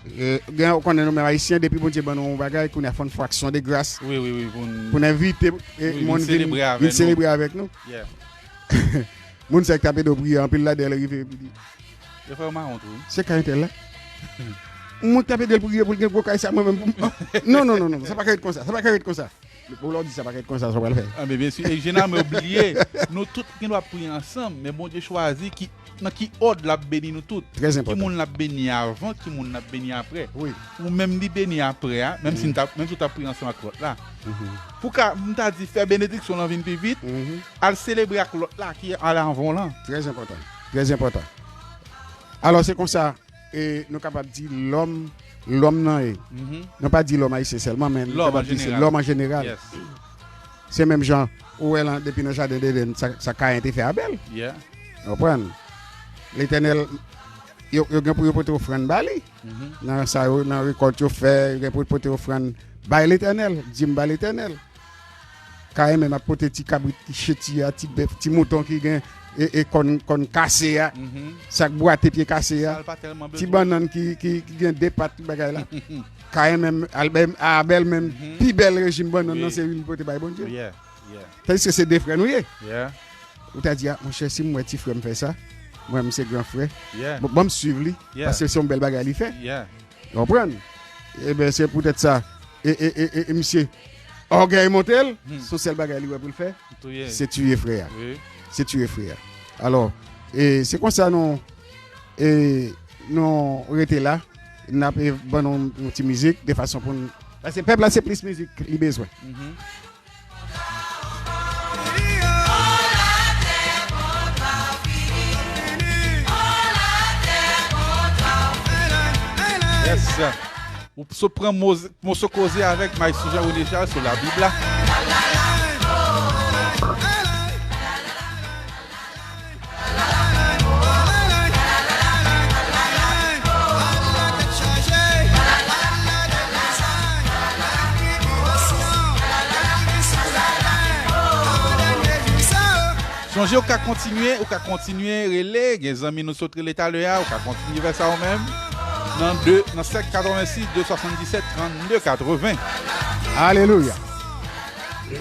e, gen, ou konnen nou menm Ayisyen, depi Bondye ban nou yon bagay, kounye a fò n fè aksyon de gras. Wi, wi, wi, pou n, pou n envite, e, wi, moun vin selebre avè nou. Vin selebre avèk nou. Moun sa ki t ap ede w priye, anpil ladan yo rive, epi di, yo fè yo mawon tou, wi. Se kay entèl la. Moun ki t ap ede l priye pou l gen gwo kay sa, mwen menm, pou m, non, non, non, non, sa pa ka ret konsa, sa pa ka ret konsa. Bon, lè w di sa pa ka ret konsa, sa w pral fè. Ah, men byen si, e jeneralman, yo bliye, nou tout gen dwa priye ansanm, men Bondye chwazi ki, nan ki òd l ap beni nou tout. Trè enpòtan. Ki moun l ap beni avan, ki moun l ap beni apre. Wi. Ou menm li beni apre a, menm si n t ap, menm si w t ap priye ansanm ak lòt la. Pou ka, m ta di, fè benediksyon lan vin pi vit, al selebre ak lòt la ki al avan w lan. Trè enpòtan. Trè enpòtan. Alò, se konsa, e nou kapab di lòm, lòm nan ye. Nou pa di lòm ayisyen sèlman, men nou kapab di se lòm an jeneral. Se menm jan, ou wè lan, depi nan jaden Edenn, sa, sa Kayen te fè Abèl. Ou konprann? Letènèl, yo, yo gen pou yo pote ofrann ba li. Nan sa yo, nan rekòlt yo fè, yo gen pou yo pote ofrann bay Letènèl, dim bay Letènèl. Kayen menm ap pote ti kabrit ki cheti a, ti bèf, ti mouton ki gen e, e kòn, kòn kase a, sa k bwate pye kase a, ti bannann ki, ki, ki gen de pat, bagay la. Kayen menm, Abèl menm, pi bèl rejim bannann nan se li pote bay Bondye. Tandiske se de frè nou ye. Ou ta di, a, monchè, si m wè ti frè m fè sa, mwen, m se gran frè. Bon, ban m swiv li, paske se yon bèl bagay li fè. Ou konprann? Ebyen, se poutèt sa, e, e, e, e, e misye, ògèy monte l, se yon sèl bagay li wè pou l fè, se tiye frè a. Se tiye frè a. Alò, e, se konsa nou, e, nou rete la, n ap, e, ban nou yon ti mizik, de fason pou n, paske pèp la, se plis mizik li bezwen. Yes. Ou sot pran moz-, moso koze avèk Maestro Jean René Charles sou Labib la. Sonje, ou ka kontinye, ou ka kontinye rele, gen zanmi nou sot rele talè a, ou ka kontinye fè sa ou menm. Nan de, nan sèt katrevennsis de swasanndisèt trannde katreven. Alelouya.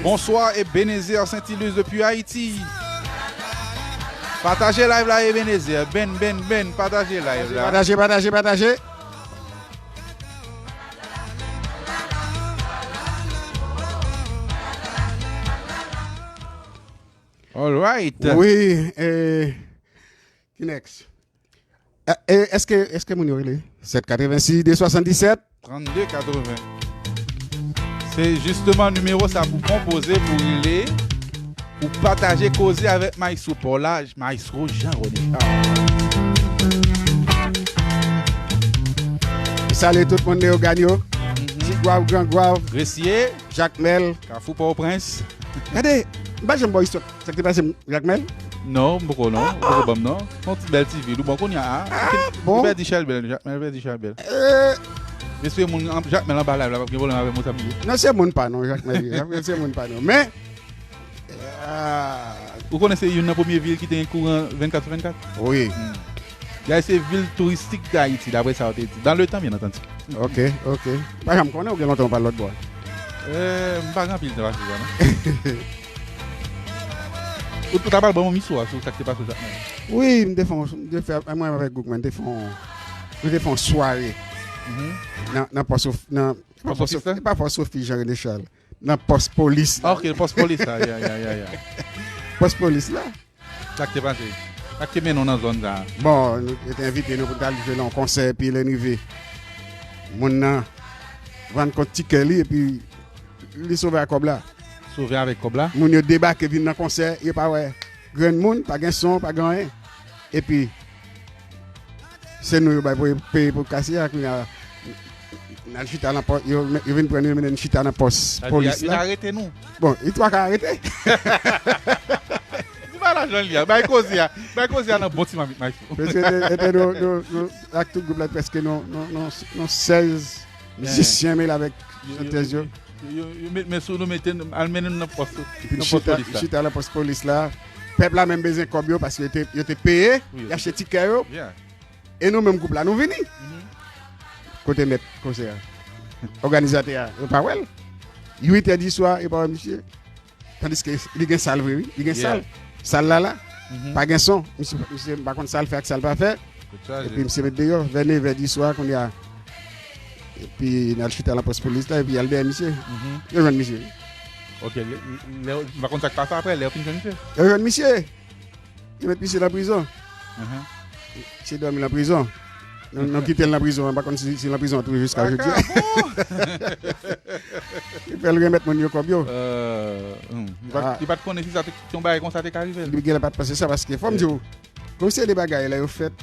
Bonsoir, Ebenezer Saint-Ilus depuis Haïti. Pataje live la, Ebenezer. Ben, ben, ben, pataje live la. Pataje, pataje, pataje. All right. Wi, e, ki next? E, e, èske, èske moun yo rele? Sèt katrevennsis de swasanndisèt? Trannde katreven. Se jisteman nimewo sa pou konpoze, pou rele, pou pataje koze avèk maestro pa w la, maestro Jean René Charles. Salye tout moun Leyogàn yo. Ti Gwav, Gran Gwav. Gresye. Jakmèl. Kafou Pòtoprens. Gade, m pa janm ba w istwa sa k te pase m Jakmèl? Non, m poko non. Ou poko ban m non. Se yon ti bèl ti vil. Ou bon kounye a, a. Ah, bon. Ou pèdi Chèlbèl, Jakmèl pèdi Chèlbèl. Euh, Mesye, moun an- Jakmèl anba live la p ap gen pwoblèm avè m, sa m ye. Non, se moun pa nou, Jakmèl ye. Jakmèl se moun pa nou. Men, ah, Ou konnen se youn nan premye vil ki te gen kouran vennkat sou vennkat? Wi. Hmm. Dayè, se vil touristik Dayiti, daprè sa yo te di. Dans le temps, bien entendu. Ok, ok. Pa janm konnen, ou gen lontan ou pa al lòt bò. Euh, m pa gen anpil tan pase sa, non. Ou, ou ta pral ban m yon istwa sou sa k te pase Jakmèl? Wi, m te fè, yon- m te fè, mwen avèk gwoup mwen, m te fè, yon- nou te fè yon sware Mhm. nan, nan pòs of- nan, Pòs ofis la? Pa pòs ofis Jean René Charles. Nan pòs polis la. Ah, ok, pòs polis la, ya, ya, ya, ya. Pòs polis la. Sa k te pase? Sa k te mennen w nan zòn sa a? Bon, nou te envite nou pou n t al jwe nan yon konsè, epi lè n rive, moun nan vann kont tikè li, epi li sove ak kòb la. Sove avèk kòb la? Moun yo debake vin nan konsè, yo pa wè grenn moun, pa gen son, pa gen anyen. Epi, se nou yo bay pou peye pou kase a, kounye a, n al chita nan pòs, yo, yo vin pran nou, yo mennen n chita nan pòs polis la. Sa di, yo arete nou. Bon, li twa ka arete. Di pa lajan li a, bay koze a, bay koze a nan bon ti mamit, Maestro. Mesye, te, te, nou, nou, nou, ak tout gwoup la, prèske nou, nou, nou, nou sèz mizisyen, mele avèk chantèz yo. Yo, yo, yo met men sou nou, mete n, al mennen n nan pòs, epi n nan pòs chita, polis la. Chita nan pòs polis la. Pèp la menm bezwen kòb yo, paske yo te, yo te peye, wi, yo te achte tikè yo. Yeah. E nou menm gwoup la, nou vini. Mhm. Kote mèt konsè a? Òganizatè a, yo pa wè l. Uit è di swa, yo pa wè misye. Tandiske li gen sal vre, wi. Li gen sal. Yeah. Sal la, la. Mhm. Pa gen son. Misye, misye, m pa konn sa l fè ak sa l pa fè. Epi misye met deyò, vè nevè di swa, kounye a. Epi n al chita nan pòs polis la, epi y al dèyè misye. Mhm. Yo jwenn misye. Ok, lè, lè, m pa konn sa k pase apre, lè yo fin jwenn misye. Yo jwenn misye. Yo met misye nan prizon. Mhm. Misye dòmi nan prizon. Nou, nou kite l nan prizon an, m pa konn si, si l nan prizon an toujou jiska jodi a. Yo fè l remèt moun yo kòb yo. Euh, hmm. Li pa t, li pa t konnen si sa te, si yon bagay konsa te ka rive l. Li genlè pa t panse sa, paske fò m di w, gon seri de bagay lè yo fèt,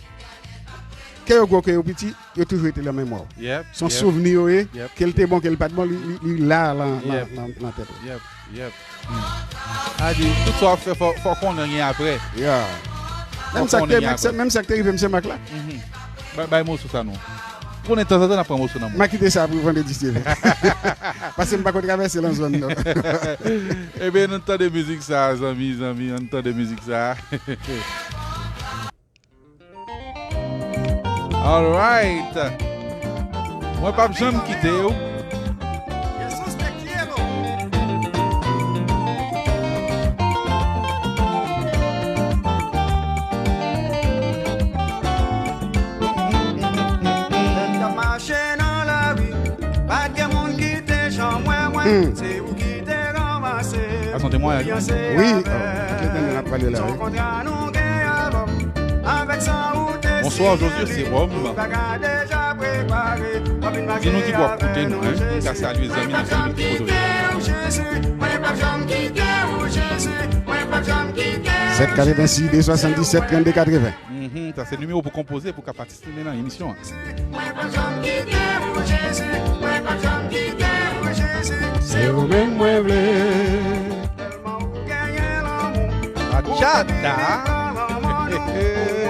ke yo gwo, ke yo piti, yo toujou rete nan memwa w. Yep, yep. Se yon souvni yo ye, yep, ke l te bon, ke l pa t bon, li, li, li la nan, nan, yep, nan, nan tèt ou. Yep, yep. Hmm. A di, tout sa w ap fè, fò, fò konnen gen apre. Yeah. Menm sa k te, menm sa, menm sa k te rive misye Mak la. Mhm. Bay, bay moso sa non. Konnen tanzantan n ap pran moso nan men w. M a kite sa pou Vandredi T V. Paske m pa ko travèse nan zòn nan. Ebyen, ann tande mizik sa, zanmi, zanmi, ann tande mizik sa. Alright. Mwen p ap janm kite w. Lè m t ap mache nan lari, pa t gen moun ki te janm wè mwen. Hmm. Se ou ki te ranmase. Sa se yon temwayaj, wi. Wi, oh, tout letan n ap pale la, wi. Bonswa, Josué, se Ròm. Di nou ki bò w ap koute nou, hein, pou n ka salye zanmi nou, zanmi nou ki kote w ye. Sèt katrevensis, de swasanndisèt, trannde katreven. Mhm, sa se nimewo pou konpoze, pou ka patisipe nan emisyon an. Mwen pa janm kite w, Jezi, mwen pa janm kite w, Jezi. Se ou menm mwen vle. Tèlman ou genyen lanmou. Bachata.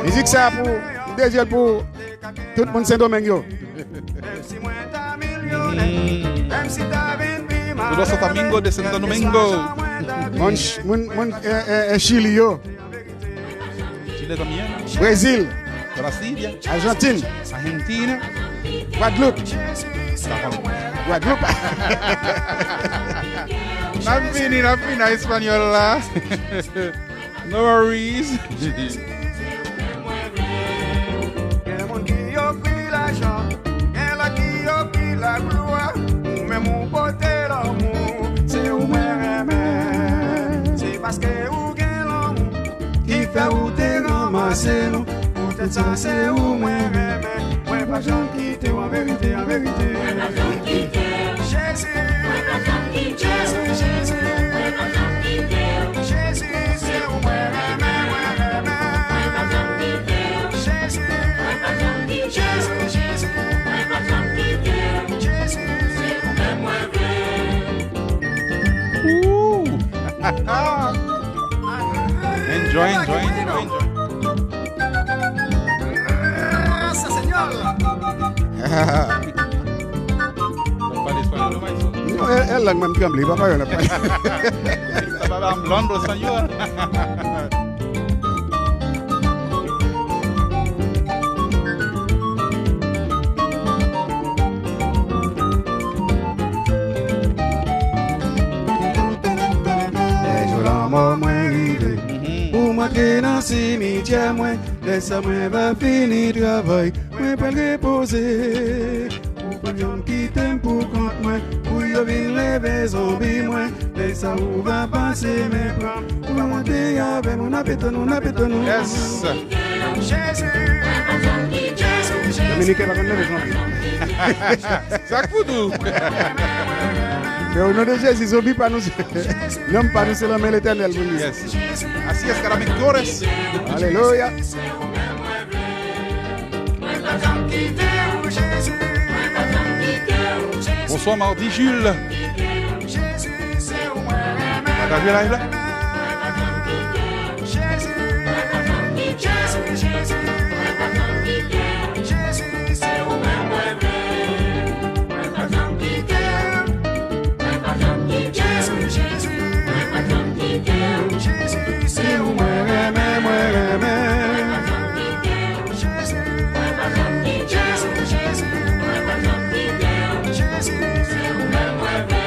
Mizik sa pou, m dedye l pou tout moun Sendomeng yo. Menm si mwen ta milyonè, menm si ta vin pi malere, Todo Santo Domingo de Santo Domingo. Moun, moun, moun, eh, eh, eh, Chili yo. Chile también. Brezil. Brasilia. Ajantin. Argentina. Gwadloup. Gwadloup. N ap vini, n ap vini a espanyòl la. No worries. Gen moun ki ofri lajan, gen lòt ki ofri laglwa. Ou menm ou pote lanmou, se ou mwen renmen. Se paske ou gen lanmou ki fè ou te ranmase nou. Poutèt sa se ou mwen renmen. Mwen p ap janm kite w an verite, an verite. Mwen p ap janm kite w. Jezi. Mwen p ap janm kite w. Jezi, Jezi. Mwen p ap janm kite w. Jezi, se ou mwen renmen, mwen renmen. Mwen p ap janm kite w. Jezi. Mwen p ap janm kite w. Jezi, Jezi. Mwen p ap janm kite w. Jezi. Se ou menm mwen vle. Ooh. Enjoy, enjoy, enjoy, enjoy. Gracias, Señor. El, el lang mwen tranble, papa yo la. Estaba hablando español. Lè jou lanmò mwen rive, pou m antre nan simityè mwen, lè sa mwen va fini travay, mwen pral repoze. Ou pa janm kite m pou kont mwen, pou yo vin leve zonbi mwen. Lè sa ou va pase men pran, ou va monte avè m, ou n ap etonn, ou n ap etonn. Yes. Jezi, Jezi, Jezi. Dominiken pa konn leve zonbi. Sa k pou di w. Men o non de Jezi, zonbi pa nou, nanm pa nou, se nan men Letènèl pou nou ye. Yes. Así es, cada vez que ores. Aleluya. Bonswa Mardi Jules. Pataje live la. Mwen pa janm kite w. Mwen pa janm kite w. Jezi, Jezi, mwen pa janm kite w. Jezi, se ou mwen renmen, mwen renmen. Mwen pa janm kite w. Jezi, mwen pa janm kite w. Jezi, Jezi, mwen pa janm kite w. Jezi, se ou menm mwen vle.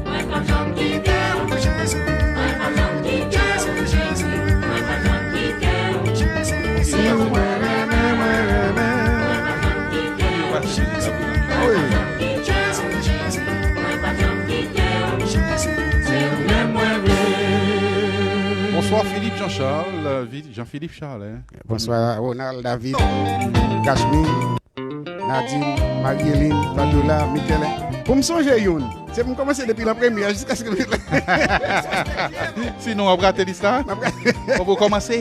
Mwen pa janm kite w, Jezi. Mwen pa janm kite w, Jezi. Mwen pa janm kite w, Jezi. Se ou mwen renmen, mwen renmen. Mwen pa janm kite w, Jezi. Wi. Jezi, Jezi. Mwen pa janm kite w, Jezi. Se ou menm mwen vle. Bonswa Philippe Jean Charles, euh, Vi-, Jean Philippe Charles, hein. Bonswa Ronald David, Cashmere. Nadine, Marie-Hélène, Fabiola, Michele. Pou m sonje youn, se pou m kòmanse depi lan premye a jiskaske m rive. Sinon, w ap rate lis la. M ap rate. Fò w kòmanse.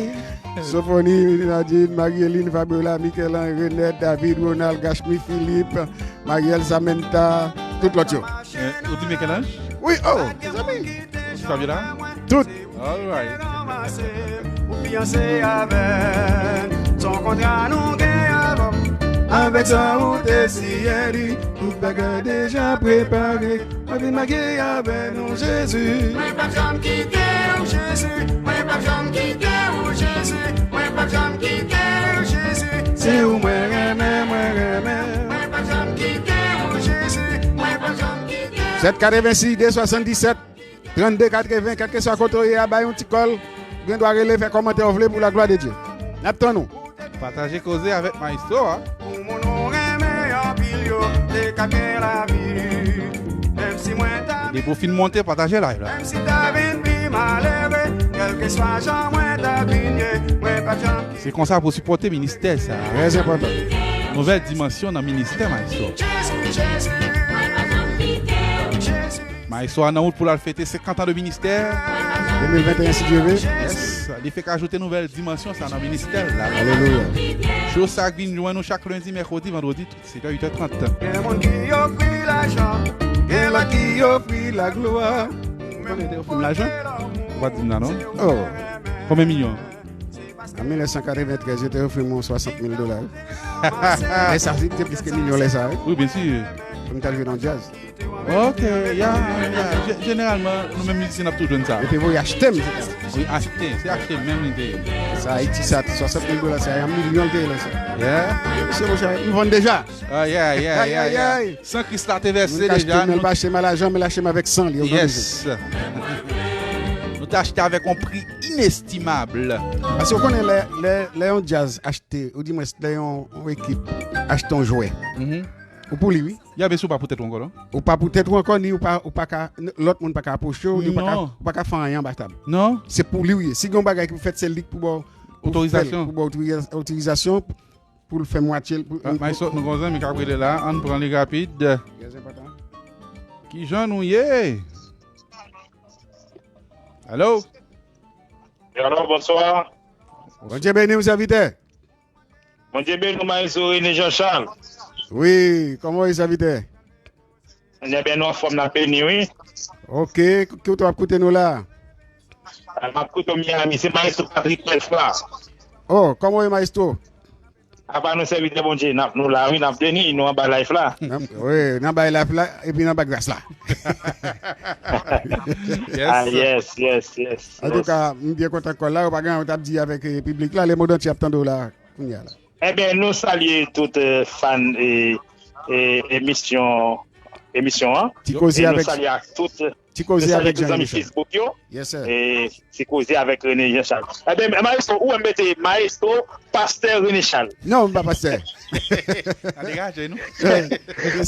Sofoni, Nadine, Marie-Hélène, Fabiola, Michele, Renette, David, Ronald, Gashmi, Philippe, Mariel, Samantha, tout lòt yo. Eh, ou di Michel-Ange? Wi, oh, mezanmi. Ou di Fabiola? Tout. All right. Ou fiyanse avè m, se yon kontra nou gen avè w. Avèk sa ou te siyen li, tout bagay deja prepare. Mwen vin marye avè nou, Jezi. Mwen p ap janm kite w, Jezi. Mwen p ap janm kite w, Jezi. Mwen p ap janm kite w, Jezi. Se ou mwen renmen, mwen renmen. Mwen p ap janm kite w, Jezi. Mwen p ap janm kite w. Sèt katrevensis, de swasanndisèt. Trannde katreven, kèlkeswa kote w ye a, bay yon ti kòl. Ou gen dwa rele, fè kòmantè w vle pou laglwa de Dye. N ap tann ou. Pataje koze avèk maestro a. Pou moun ou renmen anpil yo, te ka gen lavi. Menm si mwen ta... Depi w fin monte, pataje live la. Menm si ta vin pi malere, kèlkeswa jan mwen ta vin ye, mwen p ap janm... Se konsa pou sipòte ministè sa. Trè enpòtan. Nouvèl dimansyon nan ministè maestro. Jezi, Jezi, mwen p ap janm kite w, Jezi. Maestro a nan wout pou l al fete senkant an de ministè. De mil venteyen, si Dye ve. Yes. Li fèk ajoute nouvèl dimansyon sa nan ministè l la. Alelouya. Show sa k vin jwenn nou chak lendi, mèkredi, vandredi, tout setè, uitè trant. Gen moun ki ofri lajan, gen lòt ki ofri laglwa. Ou konnen te ofri m lajan? Ou pa di m la, non? Oh. Konbyen milyon? An mil nèf san katreventrèz, yo te ofri m yon swasant mil dola. Lè sa, se te plis ke milyon lè sa, wi. Wi, byen si. Pou m t al jwe nan djaz. Ok, ya, ya. Je-, jeneralman, nou menm mizisyen, n ap toujou jwenn sa. Yo te voye achte m, se sa. Wi, achte. Se achte menm li te ye. Sa, Ayiti, sa, swasant mil dola, se yon milyon l te ye lè sa. Yeah. Mesye, monchè, m vann deja. Ah, yeah, yeah, yeah, yeah. Ay, ay, ay. San Kris la te vèse deja. Moun k achte m, men l pa achte m a lajan, men l achte m avèk san li. Yes. Nou te achte avèk yon pri inestimab. Paske w konnen lè, lè, lè yon djaz achte, oudimwens lè yon, yon ekip achte yon jwè, ou pou li, wi. Ya, men si w pa pou tèt ou ankò, non? Ou pa pou tèt ou ankò, ni ou pa, ou pa ka, n-, lòt moun pa ka apwoche w, ni ou pa ka, ou pa ka fè anyen anba tab. Non. Se pou li w ye. Si gen yon bagay ki pou fèt, se li k pou ba w, pou fè l, pou ba w otoriza-, otorizasyon pou l fè mwatye l, pou... Ah, maestro, nou gon zanmi k ap rele la, ann pran li rapid. Trè enpòtan. Kijan nou ye? Alo? Alo, bonswa. Bondye beni w, sèvitè. Bondye beni w, maestro René Jean Charles. Wi, kòman w ye, sèvitè? Bondye beni w, anfòm, n ap beni, wi. Ok, ki kote w ap koute nou la? Ah, m ap koute w Miami, se maestro Patrick Telfra. Oh, kòman w ye, maestro? Apa nou sèvitè Bondye, n ap, nou la wi, n ap beni, nou anba live la. Wi, n anba live la, epi n anba gras la. Yes. Ah, yes, yes, yes. Antouka, m byen kontan kòl la, ou pa gen anyen ou t ap di avèk eh, piblik la, lemond antye ap tande w la, kounye a la. Ebyen, nou salye tout eh, fan eh, eh, emisyon emisyon an. Ti koze avèk Ti koze avèk Jean Rene Charles. Facebook yo. Yes sir. E ti koze avèk Rene Jean Charles. Ebyen maestro, ou mete maestro pastè Rene Charles. Non, m pa pastè. A degaje nou.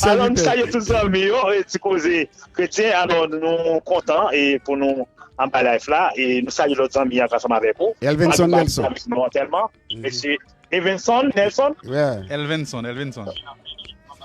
Alò m salye tout zanmi yo, e ti koze kretyen. Alò nou kontan e pou nou anba live la e nou salye lòt zanmi an ansanm avèk ou. Elvinson Nelson. Mesye Evenson, Nelson? Elvenson, Elvenson.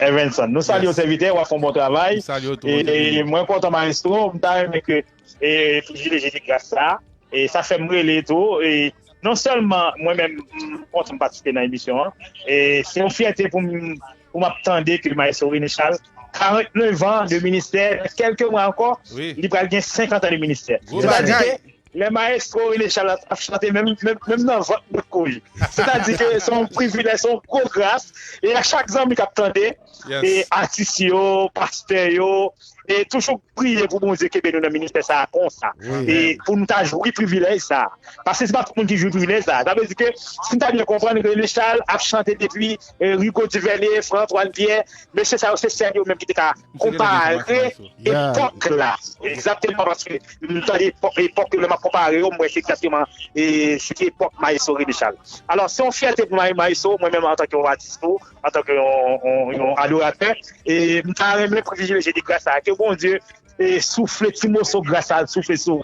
Evenson, nou salye w sèvitè, w ap fè yon bon travay. E mwen kontan maestro, m ta renmen ke e privilèj de gras sa. E sa fè m rele tou. E non sèlman mwen menm m kontan m patisipe nan emisyon an. E se yon fyète pou m pou m ap tande ke maestro Rene Charles, karant nev an de ministè, kèlke mwa ankò, li pral gen senkant an de ministè. Sètadi ke lè maestro Rene Charles ap chante menm menm nan vant mwen kouri. Sètadi ke se yon privilèj, se yon gwo gras. E a chak zanmi k ap tande, e atis yo, pastè yo, e toujou priye pou Bondye kenbe nou nan ministè sa a konsa. E pou nou ta jwi privilèj sa a. Paske se pa tout moun ki jwi privilèj sa a. Sa vle di ke si n ta byen konprann, Rene Charles ap chante depi Rigaud Duvernay, Frantz, Antoine Pierre, mesye sa yo se sèl yo menm ki te ka konpare epòk la. Egzakteman, paske m tande epòk yo lè m ap konpare yo, m wè se egzakteman se te epòk Maestro Rene Charles. Alò, se yon fyète pou Maestro, mwen menm antanke yon atis tou, antanke yon adoratè, e m ta renmen privilèje de gras sa a, ke Bondye e soufle ti moso gras sa a, soufle sou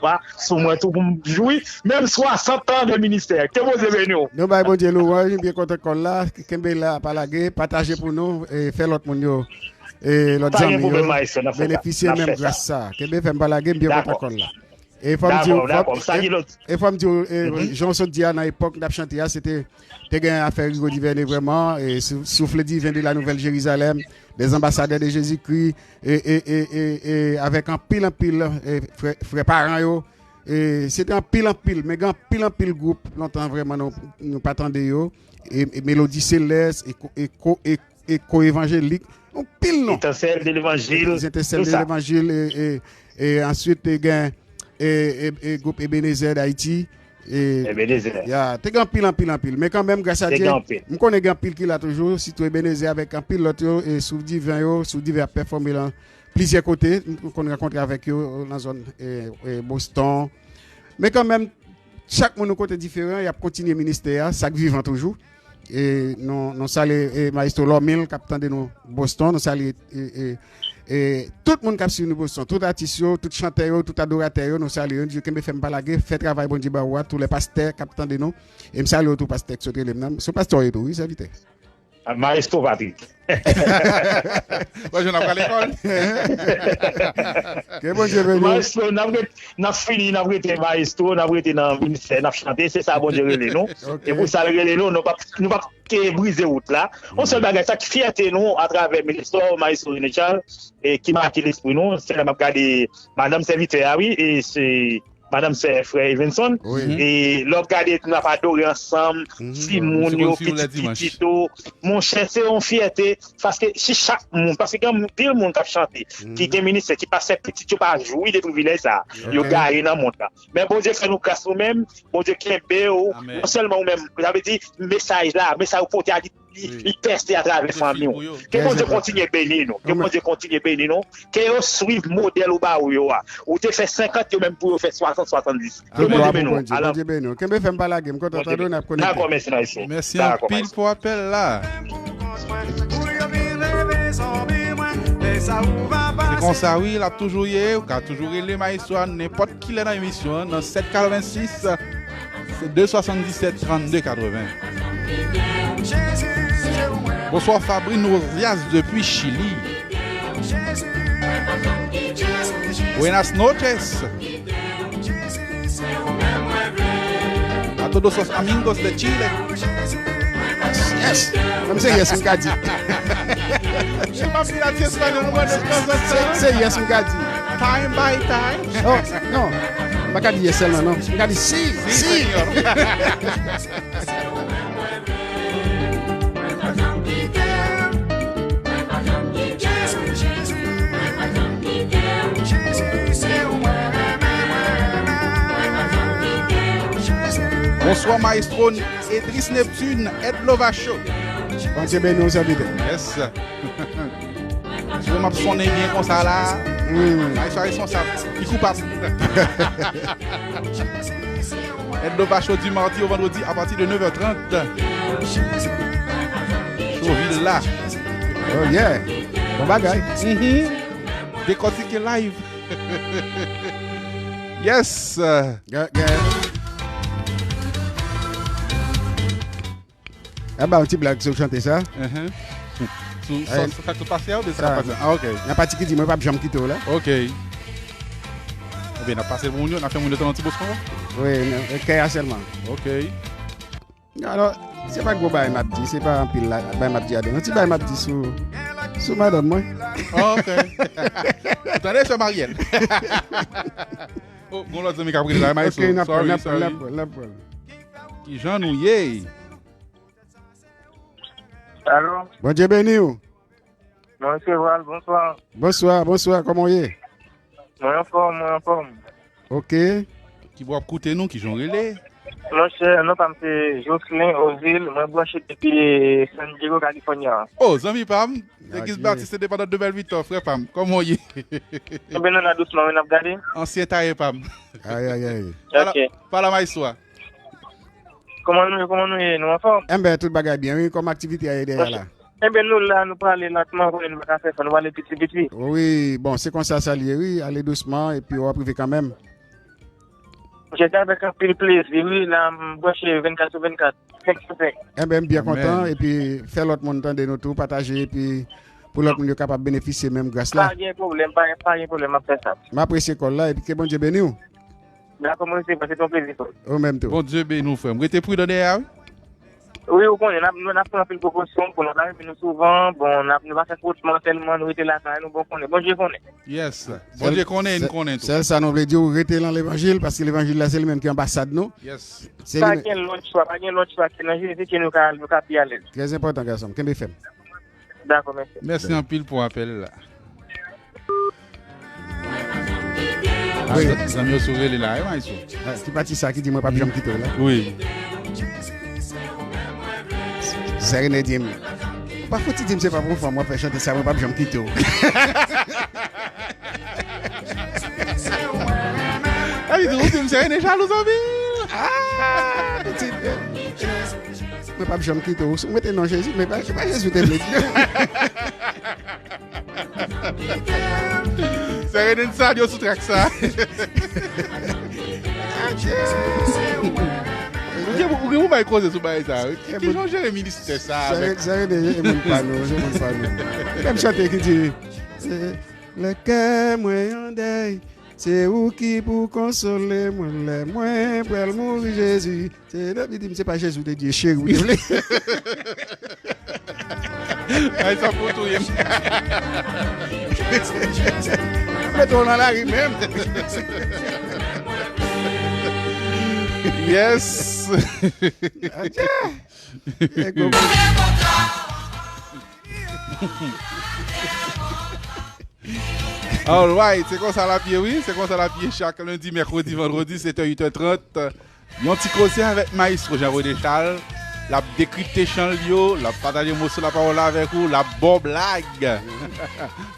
mwen tou pou m jwi menm swasant an de ministè. Ke Bondye beni w. Nou bay Bondye louwanj, m byen kontan kòl la. Kenbe la, pa lage, pataje pou nou, e fè lòt moun yo, e lòt zanmi yo benefisye menm gras sa. Kenbe, fè m pa lage, m byen kontan kòl la. E fò m di w, e fò m di w, jan w sot di a nan epòk n t ap chante a, se te te gen afè Rigaud Duvernay vrèman, e Souffle divin de la Nouvelle Jérusalem, Les Ambassadeurs de Jésus-Christ, e, e, e, e, e avèk anpil anpil e, frè, frè paran yo. E, se te anpil anpil, men gen anpil anpil gwoup lontan vrèman nou, nou pa tande yo. E, e Melodi Selès, e, ko- e, ko- e, e Ko Evanjelik, anpil non. Etensèl de Levanjil, Etensèl de Levanjil, e, e, e answit te gen e, e, e gwoup Ebenezer Dayiti. E, Ebenezer. Ya, te gen anpil, anpil, anpil. Men kanmenm, gras a Dye, m konnen gen anpil ki la toujou, sitou Ebenezer avèk anpil lòt yo, e Souffle divin yo, Souffle divin ap pèfòme lan plizyè kote. M konn rankontre avèk yo lan zòn e, e Boston. Men kanmenm, chak moun yon kote diferan, y ap kontinye ministè a, sa k vivan toujou. E nou, nou salye e, Maestro Lòmil k ap tande nou Boston. Nou salye e, e, e, tout moun k ap swiv nou Boston. Tout atis yo, tout chantè yo, tout adoratè yo, nou salye yo. Nou di yo kenbe fèm pa lage, fè travay Bondye ba ou a, tou lè pastè k ap tande nou. E m salye w tou, pastè k sot rele m nan. Se yon pastè w ye tou, wi, sèvitè. Maestro Patrick. Bonjou, n ap pral lekòl. Ke Bondye beni w. Maestro, n ap ret- n ap fini, n ap rete maestro, n ap rete nan ministè, n ap chante, se sa Bondye rele nou. E pou sa l rele nou, nou p ap nou p ap ke brize wout la. Yon sèl bagay, sa k fyète nou atravè ministè w, maestro Rene Charles, e ki make lespri nou, se lè m ap gade madanm sèvitè a, wi, e se madanm sè frè Evenson. E lè w ap gade nou ap adore ansanm, timoun yo, pitit pitit yo. Monchè, se yon fyète, paske si chak moun, paske gen anpil moun k ap chante, ki gen ministè, ki pa fè pitit yo pa jwi de privilèj sa a. Yo gaye nan mond la. Men Bondye fè nou gras nou menm, Bondye kenbe w, non sèlman ou menm, sa vle di mesaj la, mesaj ou pote a li li pèse atravè fanmi w. Ke Bondye kontinye beni nou. Ke Bondye kontinye beni nou. Ke yo swiv modèl ou ba ou yo a. Ou te fè senkant, yo menm pou yo fè swasant, swasanndis. Ke Bondye beni w. Alò, Bondye beni w. Kenbe fèm pa lage. M kontan tande w, n ap konekte. Dakò, mèsi nan isi. Mèsi anpil pou apèl la. Se konsa wi, l ap toujou ye. Ou ka toujou rele Maestro a nenpòt kilè nan emisyon an, nan sèt katrevensis. Se de swasanndisèt trannde katreven. Bonsoir Fabri Nozias depuis Chili. Buenas noches. A todos los amigos de Chile. Yes. Mwen se yes m ka di. Se yes m ka di. Time by time. Oh, non. M pa ka di yes sèlman non. M ka di si, si. Señor. Bonswa maestro Edris Neptune, Edlova Show. Bondye beni w, sèvitè. Yes. Si w m ap sonnen byen konsa la, hmm, maestro a responsab. Li koupab. Edlova Show du mardi au vendredi à partir de neuf heures trente. Show vil la. Oh yeah. Bon bagay. Mhm. Dekòtike live. Yes. Gen, gen. Aba, yon ti blag sou chante sa. Enhen. Sou sa, sa k sot pase a oubyen sa k ap pase? Ah, ok. Nan pati ki di mwen p ap janm kite w la. Ok. Oubyen n ap pase moun yo, n ap fè moun yo tann yon ti bòs konsa? Wi, nan kè a sèlman. Ok. Alò, se pa gwo bagay m ap di, se pa anpil la, bagay m ap di adan. Yon ti bagay m ap di sou, sou madanm mwen. Oh, ok. Tande, sè Mariel. Oh, gon lòt zanmi k ap rele la, maestro. Ok, n ap pran, n ap pran, n ap pran, n ap pran. Kijan nou ye? Alo? Bondye beni w. Mwen resevwa l, bonswa. Bonswa, bonswa, kòman w ye? Mwen anfòm, mwen anfòm. Ok. Kibò w ap koute nou, kijan w rele? Monchè, non pa m se Jocelyn Ozil, mwen branche depi San Diego, California. Oh, zanmi pa m, legliz Batiste Endepandans de Bèl Vitò, frè pa m, kòman w ye? Enben, nou la dousman, wi, n ap gade. Ansyen tayè pa m. Ay, ay, ay. Pala, ok. Pala maestro a. Kòman nou ye, kòman nou ye? Nou anfòm? Enben, tout bagay byen, wi. Kòman aktivite a ye dèyè la? Enben, nou la, nou prale lantman, konnen nou pa ka fè fò, nou prale piti piti. Wi, bon, se konsa sa l ye, wi. Ale dousman, epi w ap rive kanmenm. Monchè, se avèk anpil plezi, wi, la, m branche vennkat sou vennkat, senk sou senk. Enben, m byen kontan, epi fè lòt moun tande nou tou, pataje, epi pou lòt moun yo kapab benefisye menm gras la. Pa gen pwoblèm, pa, pa gen pwoblèm, m ap fè sa. M apresye kòl la, epi ke Bondye beni w. Dakò, mwen osi, se te yon plezi, frè. Ou menm tou. Bondye beni w, frè m. Rete pridan dèyè a, wi. Wi, ou konnen, n ap, nou, n ap pran anpil prekosyon pou nou pa rele nou souvan. Bon, n ap, nou pa fè fwotman tèlman, nou rete lakay nou, bon, konnen. Bondye konnen. Yes. Bondye konnen, e nou konnen tou. Sèl sa nou vle di w, rete nan levanjil, paske levanjil la, se li menm ki anbasad nou. Yes. Pa gen lòt chwa, pa gen lòt chwa, se nan Jezi ke nou ka, nou ka pi alèz. Trè enpòtan, gason m. Kenbe fèm. Dakò, mèsi. Mèsi anpil pou apèl la. Wi. Zanmi yo sou rele la, wi, maestro. Ah, ki pati sa ki di mwen p ap janm kite w la? Wi. Sè Rene di m, pa fouti di m se pa pou fanm w ap fè chante sa, mwen p ap janm kite w. Sa vle di, ou di m Sè Rene jalou, zanmi. Ah, pitit. Mwen p ap janm kite w. Si w mete non Jezi, men pa, se pa Jezi w te vle di. Sè Rene n salye w sou trak sa. Ou gen, ou gen pou bay koze sou bagay sa. Ki, ki jan w jere ministè sa avèk? Sè Rene, se moun pa nou, se moun pa nou. Menm chante ki di, se, lè kè mwen an dèy, se ou ki pou konsole mwen lè mwen pral mouri, Jezi. Se, li di m, se pa Jezi w te di, e cheri w te vle. Ay, sa pou touye m. Mete w nan lari menm. Yes. Atcha. Alright, se konsa l ap ye, wi. Se konsa l ap ye chak lendi, mèkredi, vandredi, sèt è, uit è trant. Yon ti koze avèk Maestro Jean René Charles. L ap dekripte chan l yo, l ap pataje moso lapawòl la avèk ou, l ap ba w blag.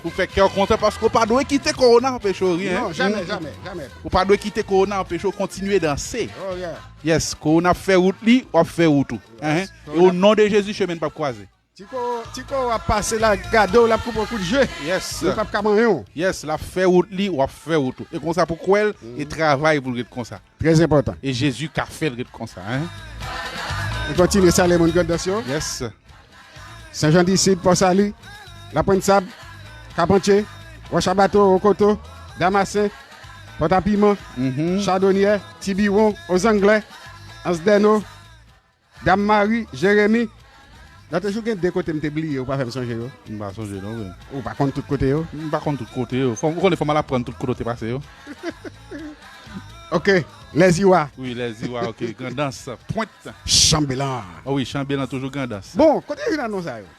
Pou fè kè w kontan, paske w pa dwe kite kowona anpeche w ri, en. Non, jamè, jamè, jamè. Ou pa dwe kite kowona anpeche w kontinye danse. Oh, yeah. Yes, kowona ap fè wout li, w ap fè wout ou. Yes. E o non de Jezi, chemen n p ap kwaze. Ti ko, ti ko w ap pase la, gade w, l ap koupe w kout je. Yes. Li p ap ka manyen w. Yes, l ap fè wout li, w ap fè wout ou. E konsa pou kwè l, e travay pou l ret konsa. Trè enpòtan. E Jezi ka fè l ret konsa, en. E kontinye salye moun Grandans yo. Yes. Sen Jan di Sid, Pò Sali, Lapwenn Sab, Kapantye, Wòch a Bato, Okoto, Damasen, Pòtapiman, Chadonyè, Tibiwon, Ozanglè, Ansdèno, Dam Mari, Jeremi. Lòt jou gen de kote m te bliye, ou pa fè m sonje yo. M pa sonje non, vre. Ou pa konn tout kote yo? M pa konn tout kote yo. Fò, ou konnen fò m al aprann tout kote w te pase yo. Ok, Lèziwa. Wi, Lèziwa, ok. Grandans, Pwent. Chanbelan. O wi, Chanbelan toujou Grandans. Bon, kote yo jwenn non sa yo?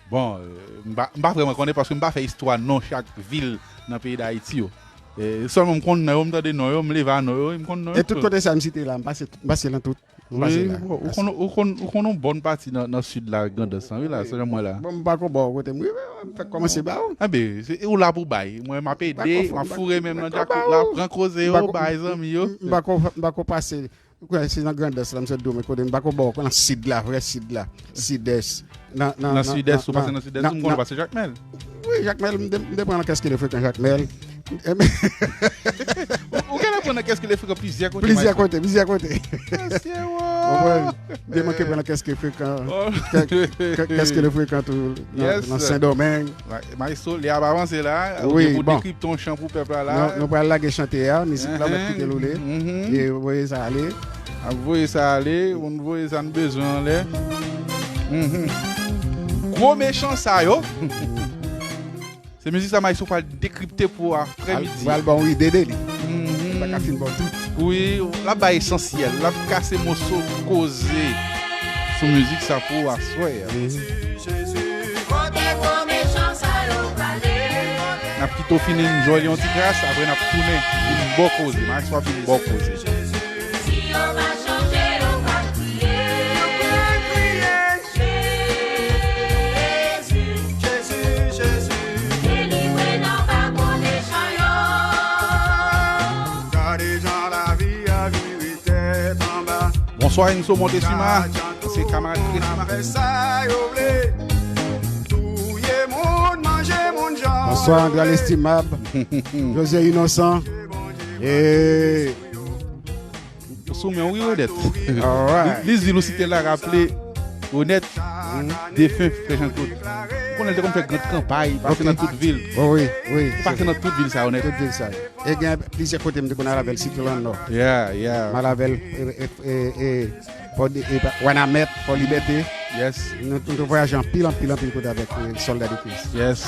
Bon, euh, m pa, m pa vrèman konnen paske m pa fè istwa non chak vil nan peyi Dayiti yo. E, sèlman m konn non yo, m tande non yo, m leve a non yo, e m konn non yo tou. E tout kote sa m site la, m pase, m pase nan tout. Ou pase la. Ou konn, ou konn, ou konn yon bon pati nan, nan sid la, Grandans lan, wi la, se jan mwen la. Bon, m pa ko ba w kote m rive, m fèk kòmanse ba w. Anben, se ou la pou bay. Mwen, m ap ede, m ap foure men m nan djakout la, pran koze yo, bay zanmi yo. M pa ko, m pa ko pase. Ou kwè se nan Grandans la, m sot di w, men kote m pa ko ba w, nan sid la, vrè sid la, sidès. Nan, nan, nan, sidès, ou pase nan sidès, ou m konn ou pase Jakmèl. Wi, Jakmèl, m te, m te pran nan kèske de frekan Jakmèl. Ou genlè pran nan kèske de frekan plizyè kote. Plizyè kote, plizyè kote. Mesye, wo. Ou konprann? M te manke pran nan kèske frekan, kèske de frekan tou nan, nan Sendomeng. Maestro, lè ap avanse la, ou gen pou dekripte yon chan pou pèp la la. Nou, nou pral lage chante a, mizik la, mèt kite l woule. E voye sa ale. Ap voye sa ale, pou n voye sa n bezwen anlè. Gwo mechan sa yo. Se mizik sa Maestro pral dekripte pou aprèmidi. Pral ba w ide de li. Li pa ka fin ba w tout. Wi, l ap bay esansyèl, l ap kase moso koze sou mizik sa pou aswè a. N ap kite w fin enjoy li yon ti kras, apre n ap tounen vin ba w koze. Maestro ap vin ba w koze. Jezi, Jezi, Jezi, delivre nan pa gwo mechan yo. Gade jan lavi a vire tèt anba. Bonswa, Enzo Montesima. Se kamarad Kresima. Fè sa yo vle. Touye moun, manje moun, jan. Bonswa, Andral Estimab. Jose Inosan. E Sou men w, wi, Onèt. Li, li di l ou site la raple Onèt, defen frè Jean Claude. Ou konnen l te konn fè gran kanpay, pase nan tout vil. Wi, wi. Pase nan tout vil sa, Onèt. Tout vil sa. E gen plizyè kote m te konn al avè l, sitou nan Nò. Yeah, yeah. M al avè l, e, e, e, e, Fò, e, Wanament, Fò Libète. Yes. Nou, nou te vwayaje anpil, anpil, anpil kote avèk, e, Sòlda de Kris. Yes.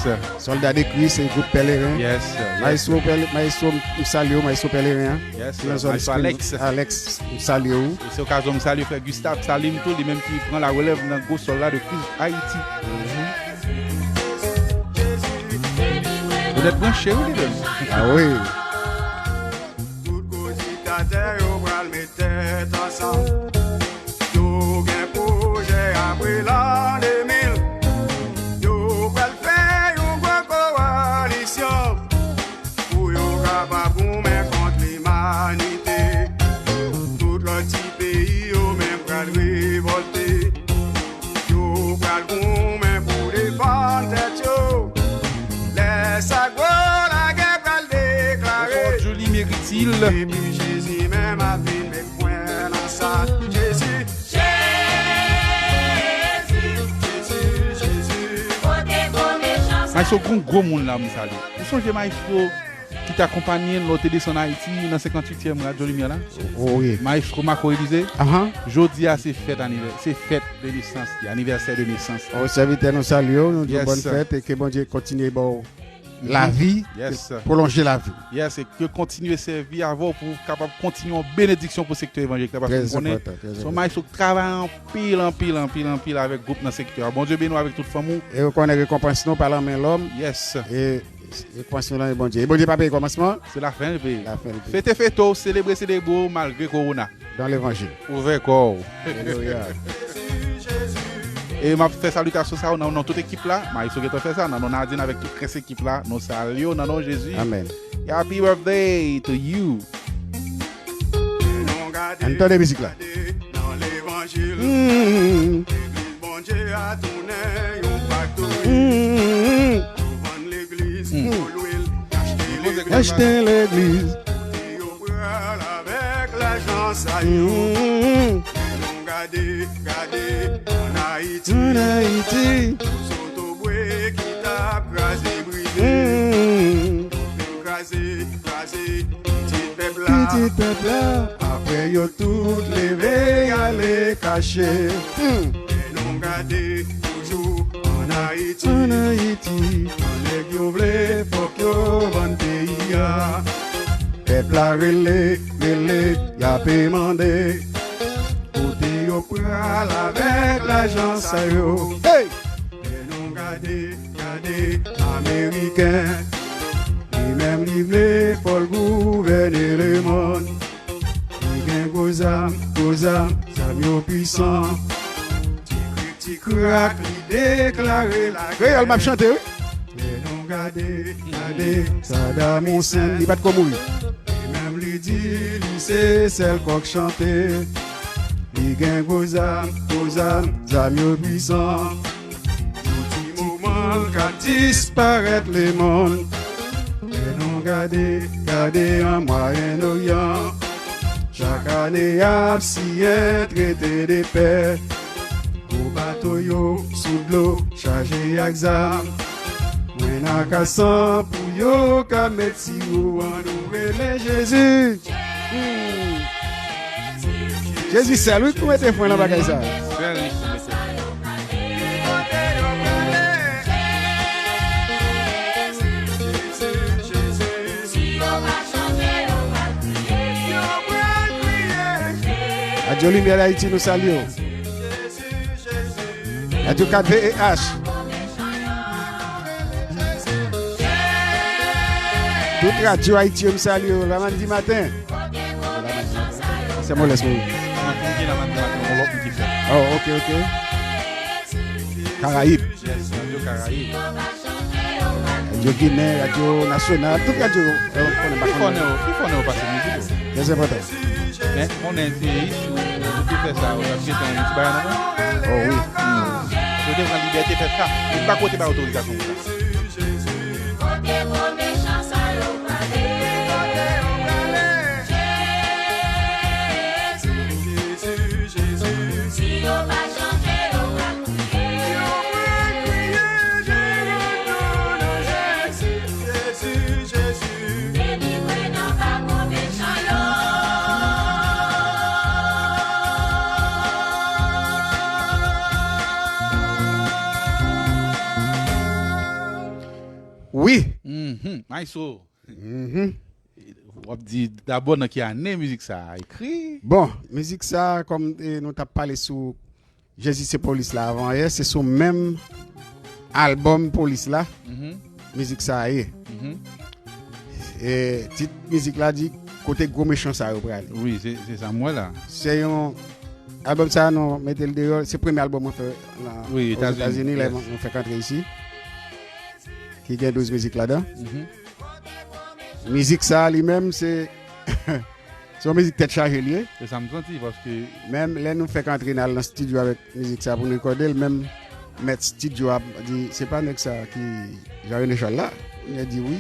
Sòlda de Kris, se gwoup Pèleren. Yes, yes. Maestro Pèle-, Maestro, m salye w, Maestro Pèleren an. Yes, ki nan zòn Maestro Spring. Alex. Alex, m salye w. E se okazyon m salye frè Gustave Salim tou, li menm ki pran larelèv nan gwo Sòlda de Kris Ayiti. Onèt branche, wi, li menm. Ah wi. Tout kozitatè yo pral met tèt ansanm. Yo gen pwojè apre lan de mil. Yo pral fè yon gwo koalisyon pou yo kapab goumen kont limanite. Tout lòt ti peyi yo menm pral revòlte. Yo pral goumen pou defann tèt yo. Lè sa gwo lagè pral deklare. Julie Méritil. Epi Jezi menm ap vin met pwen nan sa. Jezi. Jezi, Jezi, Jezi. Kote gwo mechan sa. Maestro, gon gwo moun la, m salye. Ou sonje Maestro ki te akonpanye n lè w te desann Ayiti nan senkanntuityèm Radyo Limyè la? Wi. Maestro Marco Elysée, jodi a se fèt anivè-, se fèt de nesans li, anivèsè de nesans li. O, sèvitè, nou salye w, nou di w bòn fèt e ke Bondye kontinye ba w lavi, pwolonje lavi. Yes, e ke kontinye sèvi avè w pou w kapab kontinye yon benediksyon pou sektè evanjelik la, paske m konnen se yon maestro k travay anpil, anpil, anpil, anpil avèk gwoup nan sektè a. Bondye beni w avèk tout fanmi w. E ou konnen rekonpans nou pa nan men lòm. Yes. E Ekwansyon nan men Bondye. E Bondye pa peye kòmansman. Se lafen li peye. Lafen li peye. Fete fete w, selebre selebre w malgre kowona. Dans l'évangile. Ouvè kò w. Alelouya. E m ap fè salitasyon sa yo nan non tout ekip la. Maestro gentan fè sa nan non Nadine avèk tout rès ekip la. Nou salye w nan non Jezi. Amèn. Happy birthday to you. Ann tande mizik la. Nan levanjil, legliz Bondye a tounen yon faktori. Yo vann legliz pou lwil, achte legliz. Achte legliz. Yo pral avèk lajan sa yo. Men nou gade, gade, ann Ayiti. Ann Ayiti. Yo sot obwe ki t ap kraze brize. Yo fin kraze, kraze, pitit pèp la. Pitit pèp la. Apre yo tout leve ale kache. Men nou gade toujou ann Ayiti. Ann Ayiti. Nèg yo vle, fòk yo vann peyi a. Pèp la rele, rele, y ape mande. Kote yo pral avèk lajan sa yo? Hey! Men nou gade, gade, Ameriken, li menm li vle fò l gouvène lemonn. Li gen gwo zam, gwo zam, zam Pwisan. Ti krik, ti krak, li deklare lagè. Kreyòl m ap chante, wi. Lè nou gade, gade Saddam Hussein, li pa t ko mouri. Li menm li di, li se sèl kòk chante. Li gen gwo zam, gwo zam, zam yo pwisan. Yon ti moman l ka disparèt lemonn. Lè nou gade, gade an Mwayen Oryan. Chak ane y ap siyen trete de pè. Gwo bato yo sou dlo chaje ak zam. Mwen nan kasan pou yo ka met siwo an nou rele Jezi. Hmm. Jezi sèl, wi, pou mete fren nan bagay sa. Sèl li pou mete fren. Radyo Limyè Dayiti, nou salye w. Radyo kat V E H. Tout radyo Ayiti yo, m salye yo. Lamandi maten. Se Molès, wi. Non, pou m gen Lamandi maten, yon lòt moun ki fè. Oh, ok, ok. Karayib. Yes, Radyo Karayib. Radyo Ginen, Radyo Nasyonal, tout radyo yo, eh, konnen pa konnen. Pi fò nan yo, pi fò nan yo pase mizik yo. Trè enpòtan. Men, konnen se isi, ou te fè sa, ou t ap gentan yon ti bagay nan men. Oh, wi. Hmm. Yo te pran libète fè sa. Ou pa kote ba otorizasyon pou sa. Wi. Mhm. Maestro. Mhm. W ap di dabò nan ki ane mizik sa a ekri? Bon, mizik sa a, kòm, eh, nou t ap pale sou Jezi se polis la avan yè, se sou menm albòm Polis la, mhm, mizik sa a ye. Mhm. E tit mizik la di, kote gwo mechan sa yo prale. Wi, se, se sa m wè la. Se yon albòm sa a, nou mete l deyò, se premye albòm mwen fè nan, wi, Ozetazini, lè, yes, mwen, mwen fèk antre isi, ki gen douz mizik ladan. Mhm. Mizik sa a li menm, se, se yon mizik tèt chaje li ye. Se sa m santi, paske menm lè nou fèk antre n al nan estidyo avèk mizik sa a pou n rekòde l, menm mèt estidyo a di, "Se pa nèg sa a ki Jean René Charles la?" Mwen di, "Wi."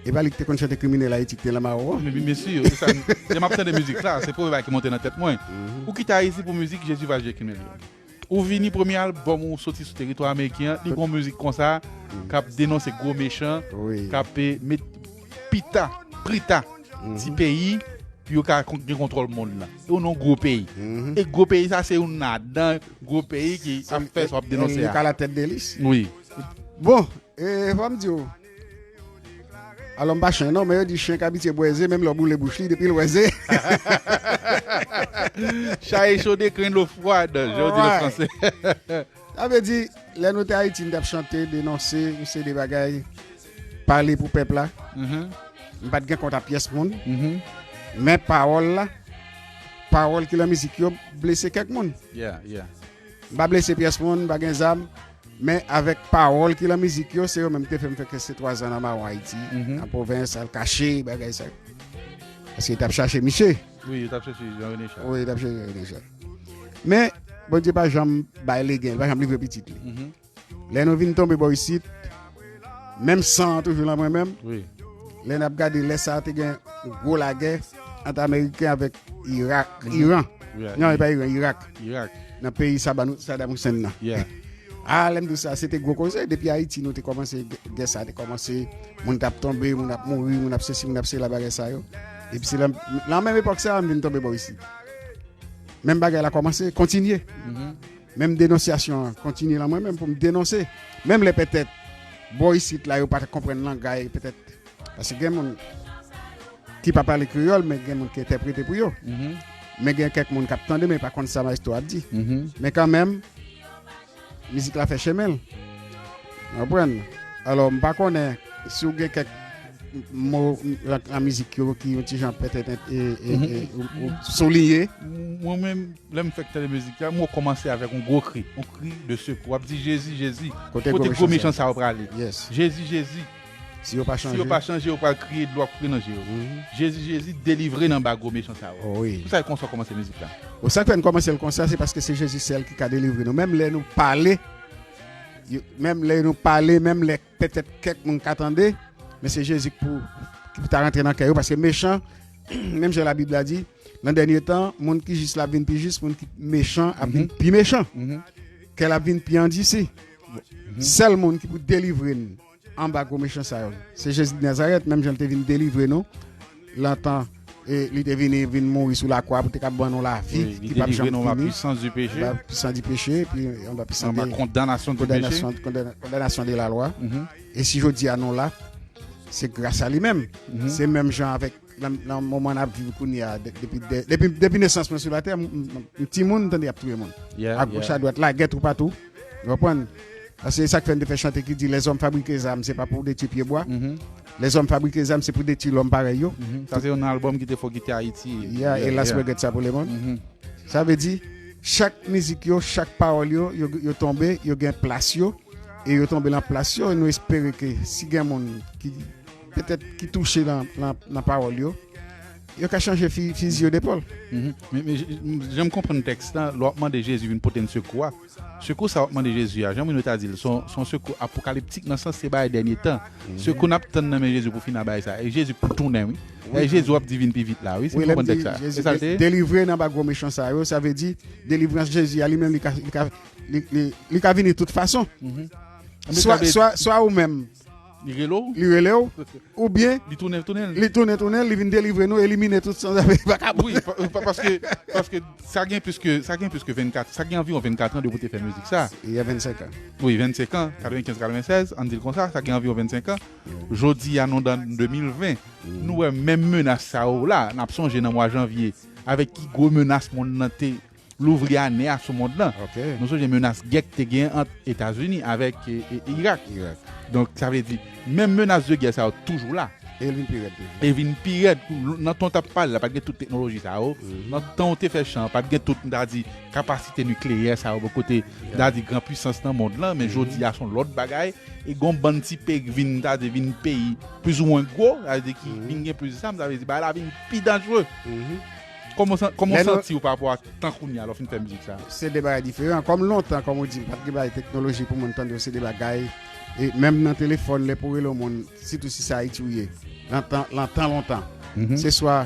E pa li ki te konn chante Kriminèl Ayiti ki te nan Mawo a? Men, men, men si, se sa, lè m ap tande mizik sa, se premye bagay ki monte nan tèt mwen. Mhm. Ou kite Ayiti pou mizik, Jezi va jwe kriminèl yo. Ou vini, premye albòm ou soti sou teritwa ameriken an, li gon mizik konsa, k ap denonse gwo mechan, wi, k ap, eh, met pita, prita, mhm, ti peyi, pou yo ka kon-, gen kontwòl mond lan. E ou nan gwo peyi. Mhm. E gwo peyi sa, se youn ladan gwo peyi ki ap fè sa w ap denonse a. Li ka la tèt de lis. Wi. Bon, e fò m di w, alò, m pa chen non, men yo di chen k abitye bwè ze, menm lè w boule bouch li, depi l wè ze. Chat échaudé craint l'eau froide, jan yo di nan franse. Sa vle di, lè nou te Ayiti, n t ap chante, denonse, yon seri de bagay, pale pou pèp la. Mhm. M pa t gen kont a pyès moun. Mhm. Men pawòl la, pawòl ki lan mizik yo, blese kèk moun. Yeah, yeah. M pa blese pyès moun, m pa gen zam. Men avèk pawòl ki lan mizik yo, se yo menm ki te fè m fè kèk se twa zan nan Mawon Ayiti, mhm, nan pwovens, al kache, bagay sa yo. Paske yo t ap chache misye. Wi, yo t ap chache Jean René Charles. Wi, yo t ap chache Jean René Charles. Men, Bondye pa janm bay legen, li pa janm livre pitit li. Mhm. Lè nou vin tonbe bò isit, menm san an toujou lan mwen menm. Wi. Lè n ap gade, lè sa a te gen gwo lagè ant Ameriken avèk Irak, mhm, Iran. Wi, non, e pa Iran, Irak. Irak. Nan peyi Saddam, Saddam Hussein nan. Yeah. A, lè m di w sa, se te gwo koze. Depi Ayiti, nou te kòmanse, gè sa a te kòmanse. Moun t ap tonbe, moun ap mouri, moun ap sesi, moun ap sela, bagay sa yo. Epi se lan, lan menm epòk sa a, m vin tonbe bò isit. Menm bagay la kòmanse, kontinye. Mhm. Menm denonsyasyon an kontinye lan mwen menm pou m denonse. Menm lè petèt bò isit la yo pa t konprann langay, petèt. Paske gen moun ki pa pale kreyòl, men gen moun ki entèprete pou yo. Mhm. Men gen kèk moun k ap tande, men pa konn sa maestro ap di. Mhm. Men kanmenm, mizik la fè chemen l. Ou konprann? Alò, m pa konnen si w gen kèk mo, la, la mizik yo ki yon ti jan petèt, e, e, e, ou, ou souliye. Mwen menm, lè m fèk tande mizik la, mwen kòmanse avèk yon gwo kri, yon kri de sekou. W ap di, "Jezi, Jezi, kote gwo mechan sa yo prale? Jezi, Jezi." Si yo pa chanje, yo pral kriye dlo ap koule nan je yo. Jezi, Jezi, delivre n anba gwo mechan sa yo. Wi. Pou sa, e konsa w kòmanse mizik la. Bon, sa k fè n kòmanse l konsa, se paske se Jezi sèl ki ka delivre nou. Menm lè nou pale, yo, menm lè nou pale, menm lè petèt kèk moun ka tande, men se Jezi ki pou, ki pou ta rantre nan kè yo, paske mechan, menm jan Labib la di, nan dènye tan, moun ki jis la ap vin pi jis, moun ki mechan ap vin pi mechan. Kè l ap vin pi andisi. Sèl moun ki pou delivre n anba gwo mechan sa yo, se Jezi de Nazarèt, menm jan l te vin delivre nou, nan tan, e li te vini, vin mouri sou lakwa pou te ka ban nou lavi ki p ap janm fini. Anba pwisans di peche, anba pwisans di peche, epi anba pwisans de kondanasyon de la lwa. E si jodi a nou la, se gras a li menm. Se menm jan avèk nan, nan moman n ap viv kounye a, de- depi, de- depi, depi nesans mwen sou latè, m- m- m- m timoun, m tande y ap touye moun. Agoch, adwat, lagè toupatou. Ou konprann? Paske se sa k fè n te fè chante ki di, "Les hommes fabriquent les armes, c'est pas pour détruire pied bois. Les hommes fabriquent les armes, c'est pour détruire l'homme pareil yo." Sa se yon albòm ki te fò kite Ayiti. Yeah, elas, regrèt sa pou lemonn. Sa vle di, chak mizik yo, chak pawòl yo, yo, yo tonbe, yo gen plas yo, e yo tonbe nan plas yo, e nou espere ke si gen moun ki petèt ki touche nan, nan, nan pawòl yo, yo ka chanje fi- fizi yo depòl. Men, men j- m- jan m konprann tèks la, lè w ap mande Jezi vin pote n sekou a, sekou sa w ap mande Jezi a, jan Mouno ta di l, se yon se yon sekou apokaliptik nan sans se bagay dènye tan. Sekou n ap tann nan men Jezi pou fini bagay sa. E Jezi pou tounen, wi. E Jezi w ap di vin pi vit la, wi, si m konprann tèks la. Se sa l te ye? Delivre n anba gwo mechan sa yo, sa vle di, delivrans Jezi a li menm, li ka, li ka, li, li, li ka vini tout fason. Swa, swa, swa ou menm, li rele w, li rele w, oubyen li tounen, tounen, li tounen, tounen, li vin delivre nou, elimine tout sanzave vakabon. Wi, pa- pa- paske, paske sa gen plis ke, sa gen plis ke vennkat, sa gen anviwon vennkat an depi w te fè mizik sa. Il y a vingt-cinq ans. Wi, vennsenk an, katrevenkenz, katrevennsèz, ann di l konsa, sa gen anviwon vennsenk an. Jodi a, nou nan de mil ven, nou wè menm menas sa yo la, n ap sonje nan mwa janvye, avèk ki gwo menas monn nan te louvri a nè a sou mond lan. Nou sonje menas gè k te gen ant Etazini avèk, e, e, Irak. Donk, sa vle di, menm menas de gè sa yo toujou la. E l vin pi rèd toujou. E vin pi rèd. Nan tan w t ap pale la, pa t gen tout teknoloji sa yo. Nan tan w te fè chan, pa t gen tout, m ta di, kapasite nikleyè sa yo bò kote, m ta di, gran pwisans nan mond lan. Men jodi a, se yon lòt bagay. E gon bann ti peyi k vin, m ta di, vin peyi plizoumwen gwo, sa vle di ki vin gen plis zam, sa vle di, bagay la vin pi danjere. Kòman w san- kòman w santi w pa rapò a tan kounye a lè w fin fè mizik sa? Se de bagay diferan. Kòm lontan, kòm ou di, pa t gen bagay teknoloji pou moun tande w, se de bagay, e menm nan telefòn, lè pou w rele yon moun, sitou si se Ayiti w ye, nan tan, nan tan lontan, se swa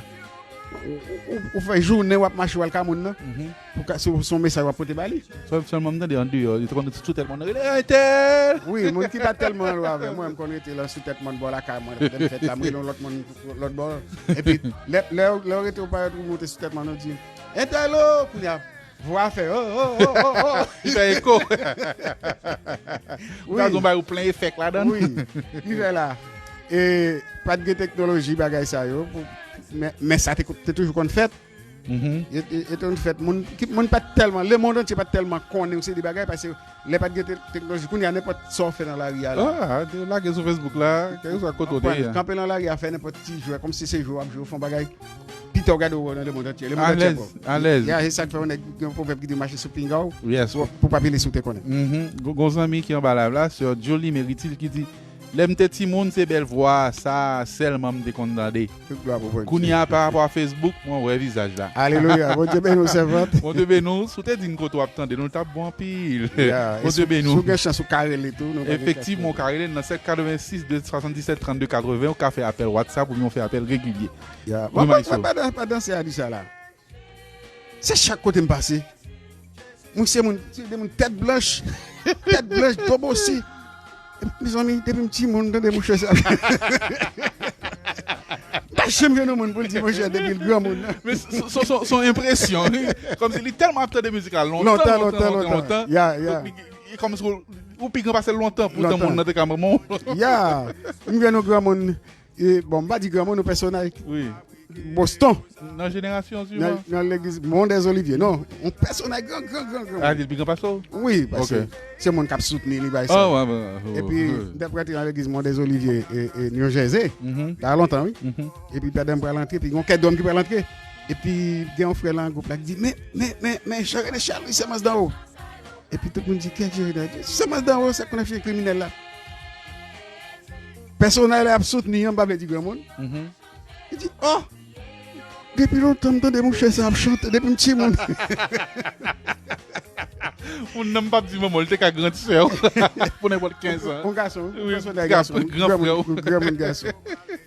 ou, ou, ou, ou fè jounen w ap mache w al ka moun nan, pou ka, se, se yon mesaj w ap pote ba li. Sèl- sèlman m tande andeyò, yo te konn sou tèt mòn rele, "Entèl!" Wi, moun ki pa t tèlman lwen avè mwen, m konn rete la sou tèt mòn bò lakay mwen, lè m fèt la, m rele yon lòt moun lòt bò. Epi, lè, lè, lè w rete ou parèt ou monte sou tèt mòn, ou di, "Entèl o!" Kounye a, vwa fè, "O, o, o, o, o!" Li fè eko. Wi. Sa zon bay ou plen efèk ladan. Wi. Li fè la. E pa t gen teknoloji, bagay sa yo, pou- men, men sa te, te toujou konn fèt. Yo, yo, yo te konn fèt. Moun, ki- moun pa t tèlman, lemonn antye pa t tèlman konnen yon seri de bagay, paske lè pa t gen te- teknoloji, kounye a, nenpòt sa w fè nan lari a la. Ah, te lage sou Facebook la, kèlkeswa kote w te ye a. Kanpe nan lari a, fè nenpòt ti jwèt, kòmsi se jwe w ap jwe, w fè yon bagay, pita w gade w wè nan lemonn antye. Lemonn antye ap wè w. Alèz, alèz. Ya, se sa k fè yon nèg, yon pwovèb ki di, "Mache sou pinga w, yes, pou, pou pa pile si w te konnen." Gon- gon zanmi ki anba live la, sè Jolie Meritil ki di, "Lè m te timoun, se bèl vwa sa sèlman m te konn tande." Tout glwa pou Bondye. Kounye a, pa rapò a Facebook, mwen wè vizaj la. Alelouya. Bondye beni w, sèvant. Bondye beni w. Si w te di n kote w ap tande nou, l t ap bon anpil. Ya, e Bondye beni w. Si w gen chans, ou ka rele tou. Efektivman, ou ka rele n nan sèt katrevensis de swasanndisèt trannde katreven, ou ka fè apèl WhatsApp oubyen ou fè apèl regilye. Ya. Wi, Maestro. Pa, pa, pa, pa danse a di sa la. Se chak kote m pase. Mwen se moun, se de moun tèt blanch, tèt blanch, do bosi. Mezanmi, depi m timoun, m tande mouche sa. M pa janm jwenn yon moun pou l di, "Monchè, depi l granmoun." Men s- s- s- s- s- yon enpresyon, wi. Kòmsi li tèlman ap tande mizik la lontan, lontan, lontan, lontan. Ya, ya. Donk, li- li- kòmsi ou- ou pi gran pase l lontan, poutan moun nan te ka manman w. Ya. M jwenn yon granmoun, e, bon, m pa di granmoun, yon pèsonaj. Wi. Boston. Nan jenerasyon, nan, nan legliz Mont des Oliviers. Non, yon pèsonaj gran, gran, gran, gran. Ah, li pi gran pase w? Wi, paske se moun k ap soutni li, bay sa. Oh, ouais, ouais, ouais. Epi, m t ap rantre nan legliz Mont des Oliviers, e, e, New Jersey. Mhm. Sa lontan, wi. Mhm. Epi, pandan m pral antre, epi, yon kèk dòm ki pral antre. Epi, gen yon frè nan gwoup la ki di, men, men, men, men, Jean René Charles, wi, se manz dan ou. Epi, tout moun di, kèk Jean René, se manz dan ou, se konn ap chèche kriminèl la. Pèsonaj la ap soutni an, m pa vle di granmoun. Mhm. Li di, oh, depi lontan m tande mouche sa ap chante, depi m timoun. Moun nan m p ap di manman, li te ka gran sè w pou nenpòt kenz an. Yon gason, wi, yon gason, yon gason, gran frè w, yon granmoun gason.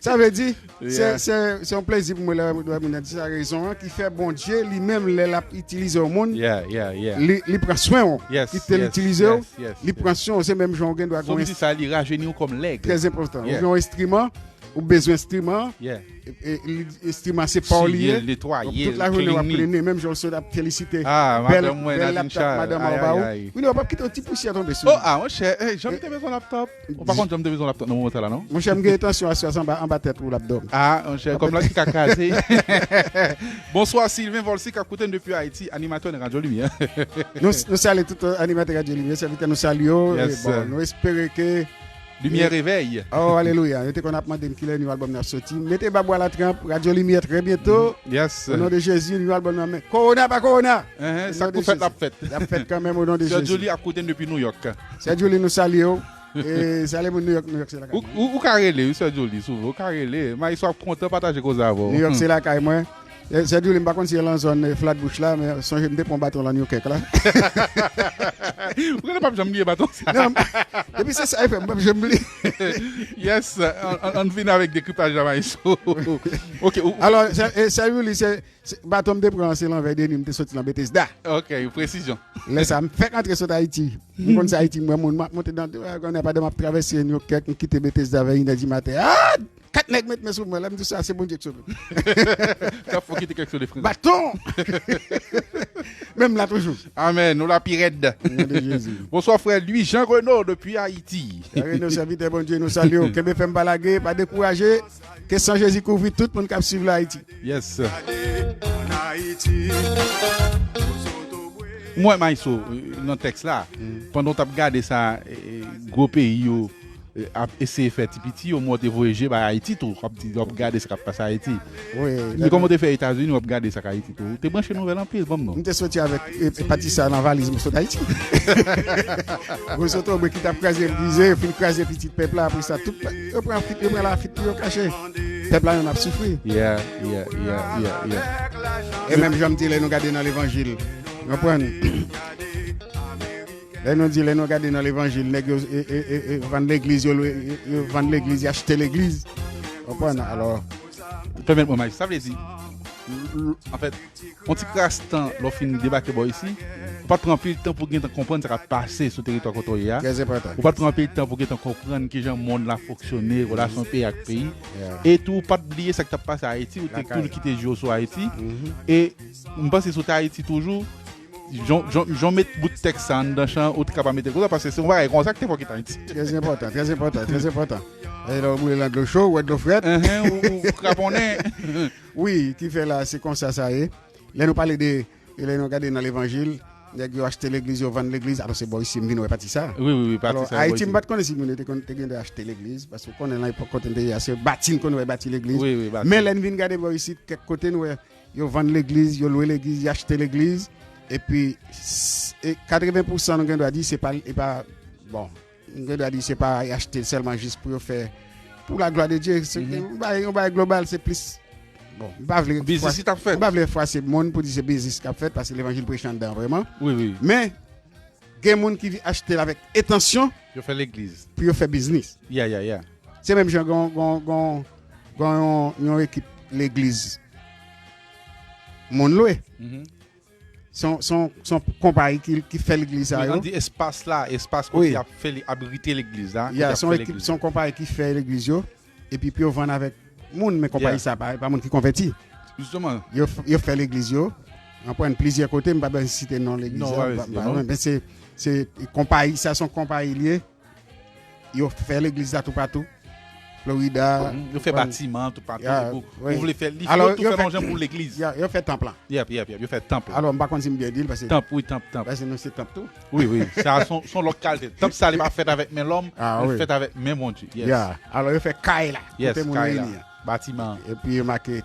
Sa vle di, se, se, se yon plezi pou mwen lè m wè moun nan di sa, rezon an ki fè Bondye li menm lè l ap itilize yon moun, li, li pran swen w. Kit l itilize w, li pran swen w. Se menm jan w gen dwa gen yon, sa li rajeni w kòm lèg. Trè enpòtan. Ou gen yon enstriman, ou bezwen enstriman. E, e, li, enstriman se pa w li ye. Donk, tout lajounen w ap plene, menm jan w sot ap felisite bèl, bèl laptop madanm an ba ou. Wi, non, w p ap kite yon ti pousyè tonbe sou li. Ah, monchè, eh, jan m te bezwen laptop. Ou pa konn jan m te bezwen laptop nan moman sa la, non? Monchè, m gen entansyon aswè sa anba, anba tèt ou l ap dòmi. Ah, monchè, kòm la ki ka kraze. Bonsoir, Sylvain Volcy, k ap koute n depi Ayiti, animatè nan Radyo Limyè. Nou, nou salye tout, euh, animatè Radyo Limyè, sèvitè, nou salye yo. E bon, nou espere ke Limyè revèy. Oh, alelouya. Yo te konn ap mande m kilè nou albòm nan ap soti. Mete Babou a la tranp, Radyo Limyè trè byento. Yes. O non de Jezi, nou albòm nan men. Kowona pa kowona. Sa k pou fèt, l ap fèt. L ap fèt kanmenm o non de Jezi. Sè Julie ap koute n depi New York. Sè Julie, nou salye w. E salye moun New York, New York se lakay mwen. Ou, ou ka rele, wi, Sè Julie, souvan. Ou ka rele. Maestro ap kontan pataje koze avè w. New York se lakay mwen. E, Sè Julie, m pa konn si e lan zòn, e, Flatbush la, men sonje m te pran baton lan New York la. Ou konnen m p ap janm bliye baton sa. Non, epi se sa e fè, m p ap janm bliye. Yes, an, an, ann vin avèk dekriptaj la, Maestro. Ok, ou... Alò, Sè, e, Sè Julie, se, se, baton m te pran, se lan vèy de nwi, m te soti lan Bethesda. Ok, presizyon. Lè sa, m fèk antre sot Ayiti. M konn sa Ayiti, m wè moun, m ap monte nan, konnen pandan m ap travèse New York, m kite Bethesda vè inè di maten. Ah! Kat nèg met men sou mwen, lè m di sa, se Bondye k sove m. Sa fò kite kèk sou de frè. Baton! Men m la toujou. Amèn, nou la pi rèd. O non de Jezi. Bonswa, frè Louis Jean Renaud, depi Ayiti. Frè Renaud, sèvitè Bondye, nou salye w. Kenbe fèm, pa lage, pa dekouraje. Ke san Jezi kouvri tout moun k ap swiv la Ayiti. Yes. Mwen, Maestro, nan tèks la, pandan w t ap gade sa, e, e, gwo peyi yo, e, ap eseye fè ti piti yo, mwen te voye je bay Ayiti tou, w ap di, w ap gade sa k ap pase Ayiti. Wi. Men kòman w te fè Etazini, w ap gade sa k Ayiti tou? Ou te branche nouvèl anpil, ban m non. M te soti avèk, e, e, pati sa nan valiz mwen sot Ayiti. Mwen sot, mwen ki t ap kraze brize, yo fin kraze pitit pèp la, apre sa, tout, yo pran fit, yo pran lafit pou yo kache. Pèp la menm ap soufri. Yeah, yeah, yeah, yeah, yeah. E menm jan m di lè nou gade nan levanjil, w konprann? Lè nou di, lè nou gade nan levanjil, nèg yo, e, e, e, e, vann legliz, yo lwe, yo, yo vann legliz, yo achte legliz. Konprann? Alò, pèmèt mwen, Maestro, sa vle di, l-, l-, anfèt, yon ti kras tan, lè w fin debake bò isi, ou pa t pran anpil tan pou gentan konprann sa k ap pase sou teritwa kote w ye a. Trè enpòtan. Ou pa t pran anpil tan pou gentan konprann kijan mond la fonksyone, relasyon peyi ak peyi. Yeah. E tou, ou pa t bliye sa k t ap pase Ayiti, ou te toujou kite je w sou Ayiti. Mhm. E m panse si w te Ayiti toujou, jan, jan, jan w met bout tèks sa anndan chan, ou te ka pa mete l konsa, paske se yon bagay konsa ki te fò kite Ayiti. Trè enpòtan, trè enpòtan, trè enpòtan. E lè w boule nan dlo cho, ou wè dlo frèt. Enhen, ou, ou kraponnen. Wi, ki fè la, se konsa sa ye. Lè nou pale de, e lè nou gade nan levanjil, nèg yo achte legliz, yo vann legliz, alò se bò isi m vin wè pati sa. Wi, wi, wi, pati sa, bò isi. Alò, Ayiti, m pa t konnen si moun yo te konn, te gen dwa achte legliz, paske w konnen nan epòk kote n te ye a, se bati n konn wè bati legliz. Wi, wi, bati. Men lè n vin gade bò isi, kèk kote n wè yo vann legliz, yo lwe legliz, yo achte legliz, epi s-, e katreven pousan nou gen dwa di se pa, e pa, bon, m gen dwa di se pa y achte l sèlman jis pou yo fè, pou la glwa de Dye. Se yon bagay, yon bagay global, se plis. Bon, m pa vle biznis ki t ap fèt. M pa vle fwase moun pou di se biznis k ap fèt, paske levanjil preche anndan vrèman. Wi, wi. Men, gen moun ki achte l avèk entansyon. Yo fè legliz. Pou yo fè biznis. Ya, ya, ya. Se menm jan gon, gon, gon, gon yon, yon ekip legliz moun lwe. Mhm. Se yon, se yon, se yon konpayi ki, ki fè legliz sa yo. Wi, ann di espas la, espas kote y ap fè, abrite legliz la, kote y ap fè legliz. Ya, se yon ekip, se yon konpayi ki fè legliz yo, epi pou yo vann avèk moun, men konpayi sa pa, pa moun ki konvèti. Jisteman. Yo f-, yo fè legliz yo, ann pran plizyè kote, m pa bezwen site non legliz la, pa, pa, men se, se konpayi, sa se yon konpayi l ye. Yo fè legliz la toupatou. Florida. Mhm. Yo fè batiman, tout patou. Ou vle fè, li tou fè nan jan pou legliz. Yo fè tanp lan. Yep, yep, yep. Yo fè tanp lan. Alò, m pa konn si m byen di l, paske tanp, wi, tanp, tanp. Paske nou se tanp tou. Wi, wi. Sa, se yon lòt kalite. Tanp sa, li pa fèt avèk men lòm, li fèt avèk men Bondye. Yes. Alò, yo fè kay la. Yes, kote moun reyini an. Batiman. Epi yo make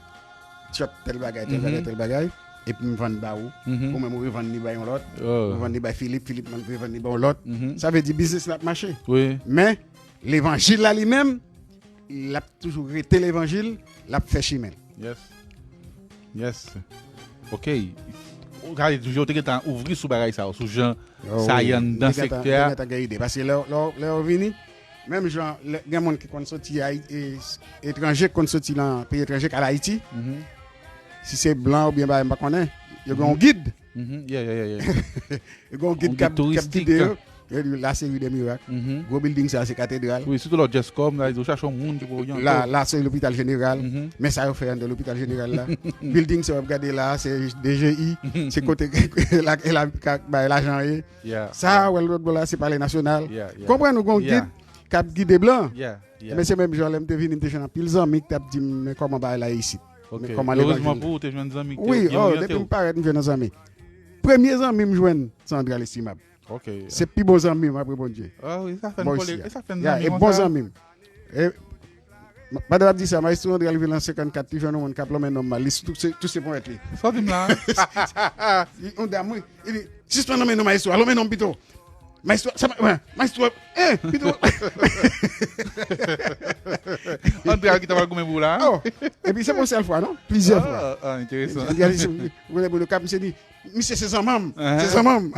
chòp tèl bagay, tèl bagay, tèl bagay. Epi m vann ba ou. Ou menm ou revann li bay yon lòt. Ou vann li bay Filip, Filip revann li bay yon lòt. Sa vle di biznis la ap mache. Men, levanjil la li menm, l ap toujou rete levanjil, l ap fè chimen l. Yes. Yes. Ok. Ou ka di toujou, ou te gentan ouvri sou bagay sa yo, sou jan sa ye anndan sektè a. Ou te gentan gen ide. Paske lè, lè, lè yo vini, menm jan, lè, gen moun ki konn soti Ayi-, e, etranje, ki konn soti nan peyi etranje, k al Ayiti, si se blan oubyen bagay, m pa konnen, yo gen yon gid. Mhm, yeah, yeah, yeah, yeah. Gen yon gid k ap, k ap gide yo. Yo di la se ri de mirak. Gwo bilding sa se katedral. Wi, sitou lè w Just Come, la, yo chache yon moun ki pou oryante w. La, la se lopital jeneral. Men sa yo fè anndan lopital jeneral la. Bilding sa w ap gade la, se D G I. Se kote la, la, ka bay lajan ye. Sa, w wè lòt bò la, se palè nasyonal. Konprann ou gen yon gid k ap gide blan. Men se menm jan lè m te vini, m te jwenn anpil zanmi ki t ap di m, men kòman bagay la ye isit? Men kòman levanjil? Erezman pou ou, te jwenn zanmi ki oryante w. Wi, depi m parèt, m jwenn yon zanmi. Premye zanmi m jwenn, se Andral Estimab. Ok. Se pi bon zanmi m apre Bondye. Ah wi, sa fè n kole, sa fè n zanmi konsa. E bon zanmi m. E, m-, pandan w ap di sa, Maestro Andral vin an senkannkat, li jwenn yon moun k ap lonmen nonm mal, li touse, touse ponyèt li. Sa w di m la? Yon dam, wi. Li di, sispann lonmen non Maestro a, lonmen nonm pito. Maestro, sa, Maestro, eh, pito. Andral ki ta pral goumen pou ou la? Oh, epi se pa yon sèl fwa, non? Plizyè fwa. Ah, ah, enteresan. Andral, se, ou konnen pou le kap, misye di, misye se zanmanm. Se zanmanm.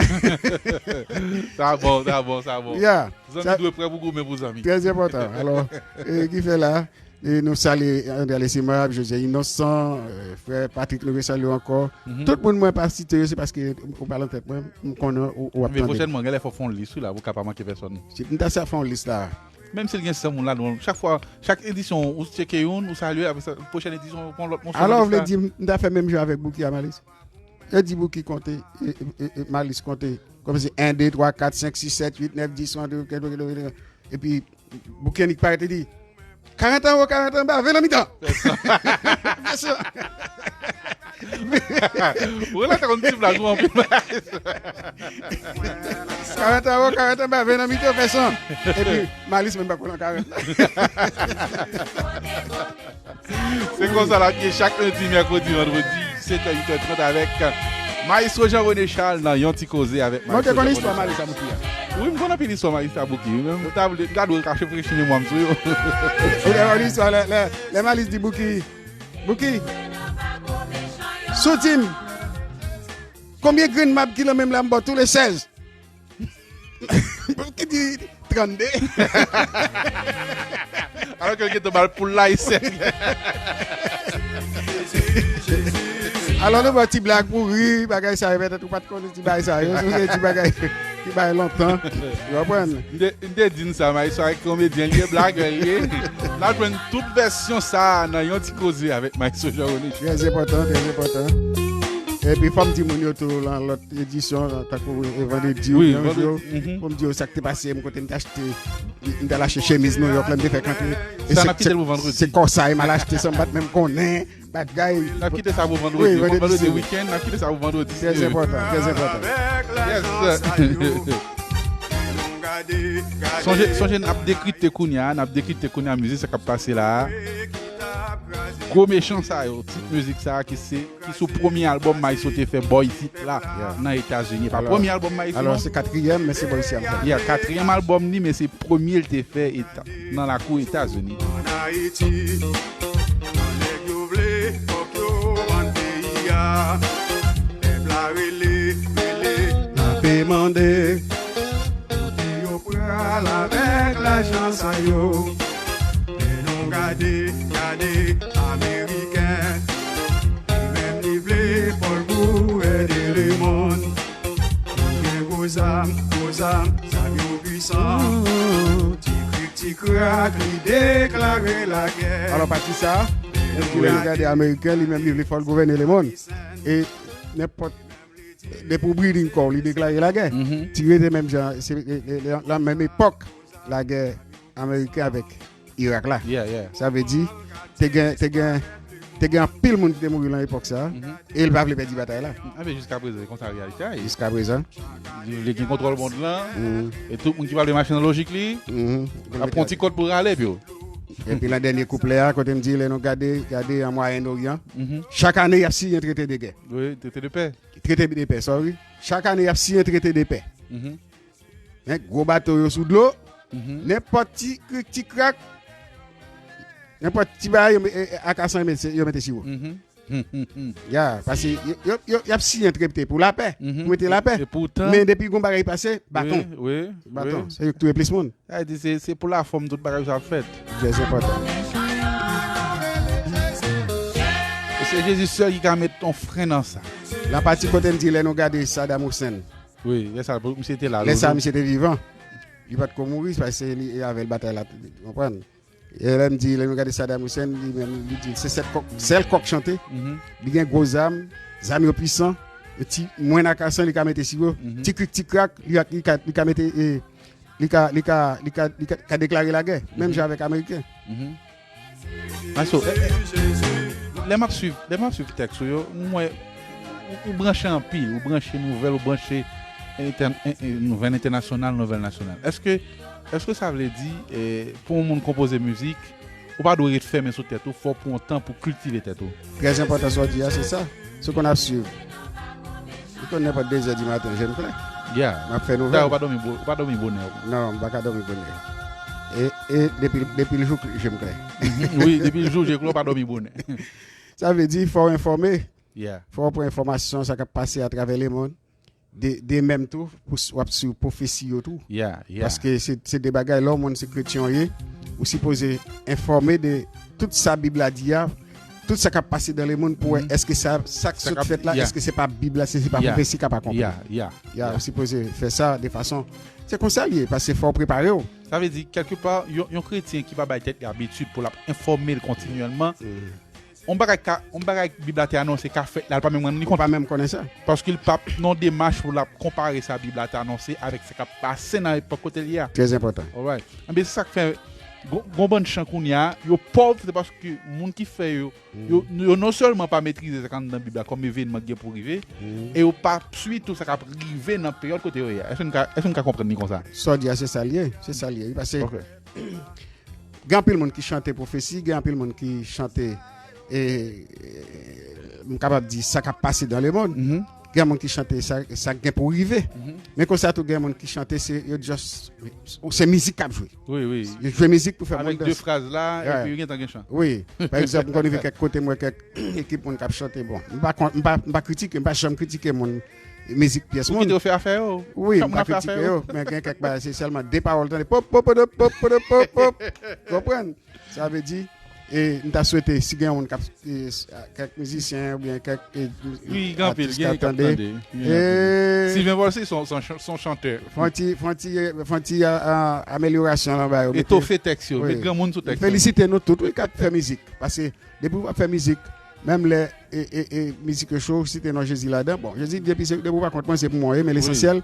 Sa bon, sa bon, sa bon. Yeah. Zanmi dwe prè pou goumen pou zanmi. Trè enpòtan. Alò, e, ki fè la, e, nou salye Andral Estimab, José Innocent, e, frè Patrick, nou resalye w ankò. Tout moun mwen pa site yo, se paske ou pa nan tèt mwen, m konnen ou, ou ap tande. Men pwochènman, genlè fò w fè yon lis wi la, pou w ka pa manke pèsòn. M ta sa fè yon lis la. Menm si l gen san moun ladan l, chak fwa, chak edisyon ou tcheke youn, ou salye, apre sa, pwochèn edisyon ou pran lòt moun sou lis la. Alò, w vle di m ta fè menm jan avèk Bouki a Malis? Yo di Bouki konte, e, e, e, e, Malis konte. Kòmsi en, de, twa, kat, senk, sis, sèt, uit, nèf, dis, onz, douz, kenz, kenz, kenz, kenz. Epi Bouki annik parèt, li di, karant anwo, karant anba, ven nan mitan. Ou la ta konn ti blag ou anpil. Karant anwo, karant anba, ven nan mitan, fè san. Epi Malis menm pa konn an karant. Se konsa l ap ye chak lendi, mèkredi, vandredi, sèt è, uit è trant avèk Maestro Jean René Charles nan Yon Ti Koze avèk Maestro Jean René Charles. Mwen te konn istwa Malis Abouki a. Wi, m konn anpil istwa Malis Abouki wi, men m ta vle, m ta dwe rafrechi memwa m sou yo. Ou te konn istwa lè, lè, lè Malis di Bouki, Bouki, si w di m konbyen grenn mab ki nan men m la, m ba w tou le sèz. Ki di trannde. Alò ke l gentan ba l poul la, e sèt. Alò, nou ba ti blag pou ri, bagay sa yo, petèt ou pa t konnen ti bagay sa yo, se yon ti bagay ki bay lontan. Ou konprann? M te, m te di n sa, Maestro a komedyen l ye, blagè l ye. N a jwenn tout vèsyon sa a nan Yon Ti Koze avèk Maestro Jean René. Trè enpòtan, trè enpòtan. Epi fò m di moun yo tou nan lòt edisyon, tankou, e, vandredi, wi, vandredi, pou m di yo sa k te pase, m kote m te achte, m te al achte chemiz New York la, m te fè kanpe. E sa n ap kite l pou vandredi. Se kòsa m al achte san m pa t menm konnen, bagay. N ap kite sa pou vandredi. Wi, vandredi se wikenn, n ap kite sa pou vandredi. Trè enpòtan, trè enpòtan. Yes. Sonje, sonje, n ap dekrite kounye a, n ap dekrite kounye a mizik sa k ap pase la a. Gwo mechan sa yo, tit mizik sa a ki se ki sou premye albòm Maestro te fè bò isit la, nan Etazini. E pa premye albòm Maestro, non. Alò, se katriyèm, men se bò isi a m fè. Yeah, katriyèm albòm li, men se premye l te fè eta-, nan lakou Etazini. Ann Ayiti, nèg yo vle, fòk yo vann peyi a. Pèp la rele, rele, l ape mande. Kote yo pral avèk lajan sa yo? Men nou gade, gade, Ameriken, li menm li vle fò l pou ede lemonn. Li gen gwo zam, gwo zam, zam yo pwisan. Ti krik, ti krak, li deklare lagè. Alò, pati sa, men nou gade Ameriken, li menm li vle fò l gouvène lemonn. E nenpòt Depi w breeding kò w, li deklare lagè. Ti rete menm jan, se, e, e, e, lan menm epòk lagè ameriken avèk Irak la. Yeah, yeah. Sa vle di, te gen, te gen, te gen anpil moun ki te mouri nan epòk sa a, e l pa vle pèdi batay la. Enben, jiska prezan, se konsa reyalite a ye. Jiska prezan. Li vle gen kontwòl mond lan, e tout moun ki pa vle mache nan lojik li, ap pran ti kòd pou rale, epi yo. Epi nan dènye kouplè a, kote m di, lè nou gade, gade an Mwayen Oryan, chak ane, y ap siyen trete de gè. Wi, trete de pè. Trete de pè, sorry. Chak ane, y ap siyen trete de pè. Men gwo bato yo sou dlo, nenpòt ti krik, ti krak, nenpòt ti bagay, yo, e, e, akasan yo mete, yo mete sou yo. Ya, paske yo, yo, yo, y ap siyen trete pou lapè, pou mete lapè. E poutan. Men depi gon bagay pase, baton. Wi, wi, baton. Se yo k touye plis moun. Sa vle di se, se pou lafòm tout bagay sa ap fèt. Trè enpòtan. E se Jezi sèl ki ka met yon fren nan sa. Nan pati kote m di lè nou gade Saddam Hussein. Wi, lè sa, misye te la. Lè sa, misye te vivan. Li pa t ko mouri, paske se li avè l batay la, w konprann? E lè m di, lè nou gade Saddam Hussein, li menm, li di, se sèl kòk, sèl kòk chante. Li gen gwo zam, zam yo pwisan, yo ti, mwen akasan, li ka mete sou yo. Ti krik, ti krak, li ka, li ka, li ka mete, e, li ka, li ka, li ka, li ka, ka deklare lagè, menm jan avèk Ameriken. Maestro, e, e, lè m ap swiv, lè m ap swiv tèks ou yo, m wè ou, ou branche anpil, ou branche nouvèl, ou branche entè-, en-, en-, nouvèl entènasyonal, nouvèl nasyonal. Èske, èske sa vle di, e, pou yon moun konpoze mizik, ou pa dwe ret fèmen sou tèt ou, fò w pran yon tan pou kiltive tèt ou? Trè enpòtan sa w di a, se sa. Se konn ap swiv. Li konn nenpòt de zè di maten, je m klè. Yeah. M ap fè nouvèl. Dayè, ou pa dòmi bo-, ou pa dòmi bonè. Non, m pa ka dòmi bonè. E, e depi, depi l jou, je m klè. Wi, depi l jou, je klè, ou pa dòmi bonè. Sa vle di, fò w enfòme. Yeah. Fò w pran enfòmasyon, sa k ap pase atravè lemonn. De, de menm tou, pou s-, w ap swiv pwofesi yo tou. Yeah, yeah. Paske se, se de bagay, lè yon moun se kretyen w ye, ou sipoze enfòme de tout sa Bib la di a, tout sa k ap pase dan lemonn pou wè èske sa, sa k sot fèt la, èske se pa Bib la, se, se pa pwofesi k ap akonpli. Yeah, yeah, yeah. Ou sipoze fè sa de fason, se konsa l ye, paske fò w prepare w. Sa vle di, kèlkepa, yon, yon kretyen ki pa bay tèt li abitid pou l ap enfòme l kontinyèlman, yon bagay ka, yon bagay Bib la te anonse ka fèt la, l pa menm rann li kont. Ou pa menm konnen sa. Paske l p ap nan yon demach pou l ap konpare sa Bib la te anonse avèk sa k ap pase nan epòk kote l ye a. Trè enpòtan. Alright. Enben, se sa k fè gon, gon bann chan kounye a, yo pòv, se paske moun ki fè yo, yo, yo non sèlman pa metrize sa k anndan Bib la kòm evènman k gen pou rive, e yo pa swiv tou sa k ap rive nan peryòd kote yo ye a. Èske n ka, èske n ka konprann li konsa? Sa w di a, se sa l ye. Se sa l ye. Wi, paske gen anpil moun ki chante pwofesi, gen anpil moun ki chante, e, e, m kapab di sa k ap pase dans le monde. Gen moun ki chante sa, sa k gen pou rive. Men konsa tou, gen moun ki chante, se, yo just, se mizik k ap jwe. Wi, wi. Yo jwe mizik pou fè moun danse. Avèk de fraz la, epi yo gentan gen chan. Wi. Pa egzanp, m konn rive kèk kote, m wè kèk ekip moun k ap chante. Bon, m pa kon-, m pa, m pa kritike, m pa janm kritike moun mizik pyès moun. Ou kite yo fè afè yo. Wi, m pa kritike yo, men gen kèk bagay, se sèlman de pawòl, tande, pop, pop, pop, pop, pop, pop, pop. Konprann? Sa vle di, e, m ta swete, si gen yon moun k ap, e, s-, a, kèk mizisyen oubyen kèk, e, wi, gen anpil, atis gen k ap tande. Gen anpil. E, Sylvain Volcy, se yon, se yon ch-, se yon chantè. Fè yon ti, fè yon ti, e, fè yon ti, a, a, amelyorasyon lan ba yo. Etofe tèks yo, met granmoun sou tèks yo. Wi. Felisite nou tout, wi, k ap fè mizik. Paske depi w ap fè mizik, menm lè, e, e, e, mizik yo cho, site non Jezi ladan. Bon, Jezi, depi se, depi w pa kont mwen, se pou mwen, men lesansyèl,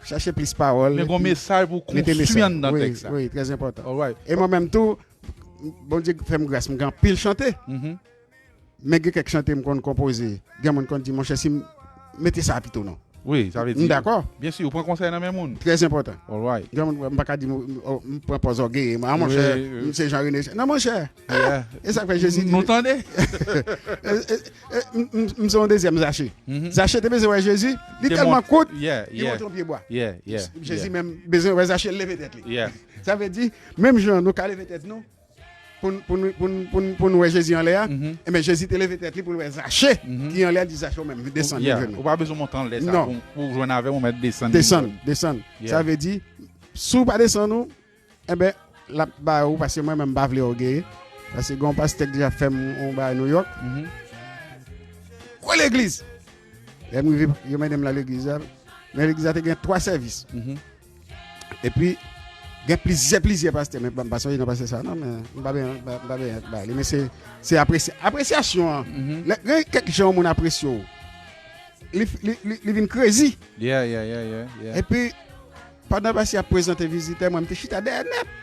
chache plis pawòl. Men gon mesaj pou konstwi anndan tèks la. Wi, trè enpòtan. Alright. E mwen menm tou, Bondye fè m gras, m gen anpil chante. Men gen kèk chante m konn konpoze. Gen moun konn di, monchè, si m mete sa pito non. Wi, sa vle di. M dakò. Byen si, ou pran konsèy nan men moun. Trè enpòtan. Alright. Gen moun, m pa ka di, m, m, oh, m pran pòz ògeye. Mwen, monchè, m se Jean René. Non, monchè. E sa k fè Jezi di. Nou tande? E, e, e, m, m, m se yon dezyèm Zache. Zache te bezwen wè Jezi. Li tèlman kout, li monte yon pyebwa. Jezi menm bezwen wè Zache, l leve tèt li. Sa vle di, menm jan nou ka leve tèt nou, pou n, pou n, pou n, pou n, pou n wè Jezi anlè a, enben, Jezi te leve tèt li pou l wè Zache ki anlè a, li di, Zache, ou menm, desann, vin jwenn mwen. Ou pa bezwen monte anlè sa pou, pou w jwenn avè m, ou mèt desann. Desann, desann. Sa vle di, si w pa desann ou, enben, l ap ba ou, paske mwen menm, m pa vle ògeye. Paske gen yon pastè k deja fè m yon bagay Nouyòk. Gwo legliz! Lè m rive, yo mennen m nan legliz la, men legliz la te gen twa sèvis. Epi, gen plizyè, plizyè pastè, men m pa sonje non pastè sa, non, men m pa benyen, m pa, m pa benyen ba li, men se, se apresye-, apresyasyon an. Lè, gen kèk jan yon moun apresye w, li, li, li, li vin krezi. Yeah, yeah, yeah, yeah, yeah. Epi, pandan pastè ap prezante vizitè, mwen, m te chita dèyè nèt.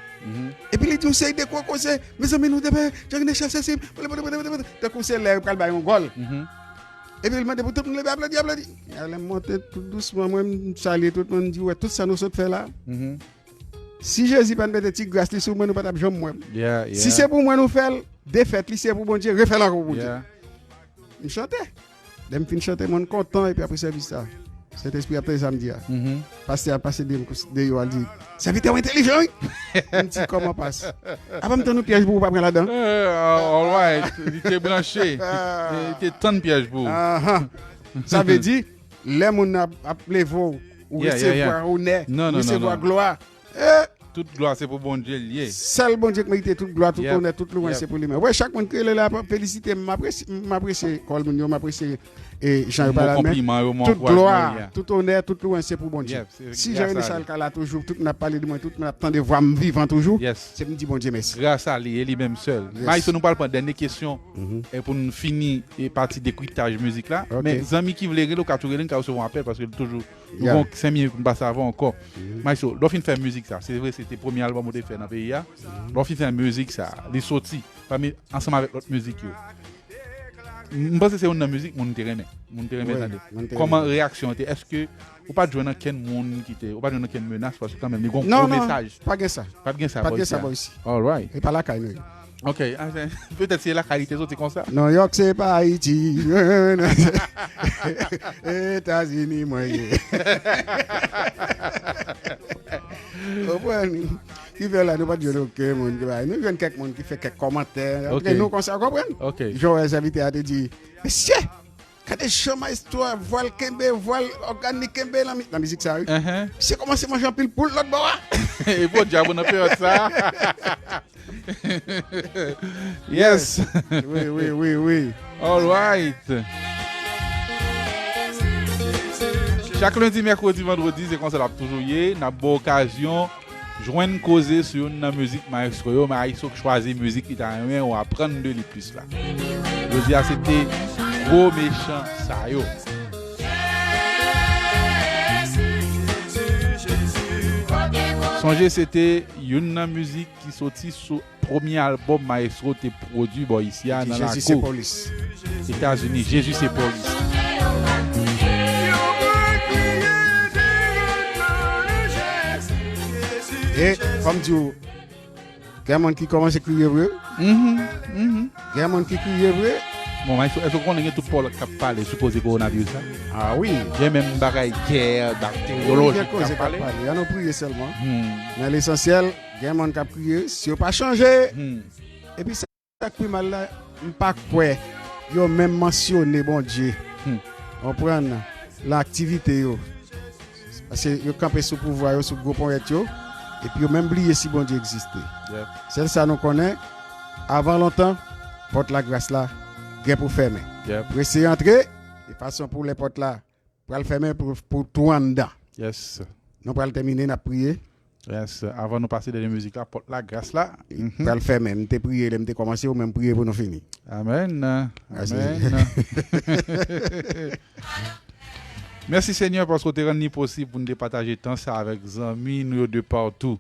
Epi li di yon seri de gwo koze, mezanmi, nou te fè, Djangine chache si, tankou se lè yo pral bay yon gòl. Epi li mande pou tout moun leve aplodi, aplodi. Lè m monte tout dousman, mwen, m salye tout moun, m di, wè, tout sa nou sot fè la. Si Jezi pa t mete ti gras li sou mwen, nou pa t ap janm wè m. Si se pou mwen nou fè l, defèt li, se pou Bondye, refè l ankò pou Bondye. M chante. Lè m fin chante, mwen kontan, epi apre sèvis sa, Sentespri ap tande sa m di a. Pastè a pase deyò, deyò a, l di, sèvitè w entelijan, wi. M di, kòman pas? Apa m tann yon pyèj pou ou pa pran ladan? Alright, li te branche. Li te tann pyèj pou ou. Sa vle di, lè moun ap, ap leve w, ou resevwa onè, resevwa glwa. Tout glwa se pou Bondye l ye. Sèl Bondye k merite tout glwa, tout onè, tout louwanj se pou li menm. Wè, chak moun ki rele la ap felisite m, m apresye, m apresye kòl moun yo, m apresye jan yo pale a, men tout glwa, tout onè, tout louwanj se pou Bondye. Si Jean René Charles ka la toujou, tout moun ap pale de mwen, tout moun ap tande vwa m vivan toujou, se pou m di Bondye mèsi. Gras a li, e li menm sèl. Maestro, nou pral pran dènye kesyon e pou n fini e pati dekriptaj mizik la. Men zanmi ki vle rele, ou ka tou rele, n ka resevwa yon apèl paske toujou Nou gon senk minit pou n pase avan ankò. Maestro, lè w fin fè mizik sa, se vre se te premye albòm ou te fè nan peyi a. Lè w fin fè mizik sa, li soti pami ansanm avèk lòt mizik yo. M panse se youn nan mizik moun te renmen. Moun te renmen tande. Kòman reyaksyon an te? Èske ou pa t jwenn ankenn moun ki te, ou pa t jwenn ankenn menas paske kanmenm li gon gwo mesaj. Pa gen sa. Pa t gen sa bò isi. Alright. E pa lakay nou ye. Ok, ah, petèt se lakay li te soti konsa. Nouyòk se pa Ayiti. Etazini mwen ye. Konprann? Ki fè la nou pa t jwenn okenn moun ki bay. Nou jwenn kèk moun ki fè kèk kòmantè. Apre nou konsa, konprann? Ok. Jan w wè sèvitè a te di, mesye, gade jan maestro a, vwa l kenbe, vwa l ògàn li kenbe nan mi-, nan mizik sa wi. Misye kòmanse manje anpil poul lòt bò a. E podyab ou nan peryòd sa. Yes. Wi, wi, wi, wi. All right. Chak lendi, mèkredi, vandredi, se konsa l ap toujou ye. N ap ba w okazyon jwenn koze sou youn nan mizik maestro yo, maestro k chwazi mizik li ta renmen ou aprann de li plis la. Jodi a se te gwo mechan sa yo. Sonje se te youn nan mizik ki soti sou premye albòm maestro te pwodui bò isi a nan lakou Etazini, Jezi se polis. E fò m di w, gen moun ki kòmanse kriye vre. Gen moun ki kriye vre. Bon, maestro, èske w konnen gen tout pòlòt k ap pale sou koze kowonaviris la? Ah wi. Gen menm bagay gè, bakteryolojik k ap pale. Gen koze k ap pale. Ann nou priye sèlman. Men lesansyèl, gen moun k ap kriye, si yo pa chanje. Epi sa k pi mal la, m pa kwè yo menm mansyone Bondye. Konprann? Nan aktivite yo. Paske yo kanpe sou pouvwa yo, sou gwo ponyèt yo, epi yo menm bliye si Bondye egziste. Sèl sa nou konnen, avan lontan, pòt lagras la gen pou fèmen. Prese antre, de fason pou lè pòt la pral fèmen pou, pou tou anndan. Yes. Nou pral tèmine, n ap priye. Yes. Avan nou pase dènye mizik la, pòt lagras la pral fèmen. M te priye lè m te kòmanse, ou menm priye pou nou fini. Amèn. Amèn. Mèsi Senyè paske w te rann li posib pou n te pataje tan sa avèk zanmi nou yo de patou.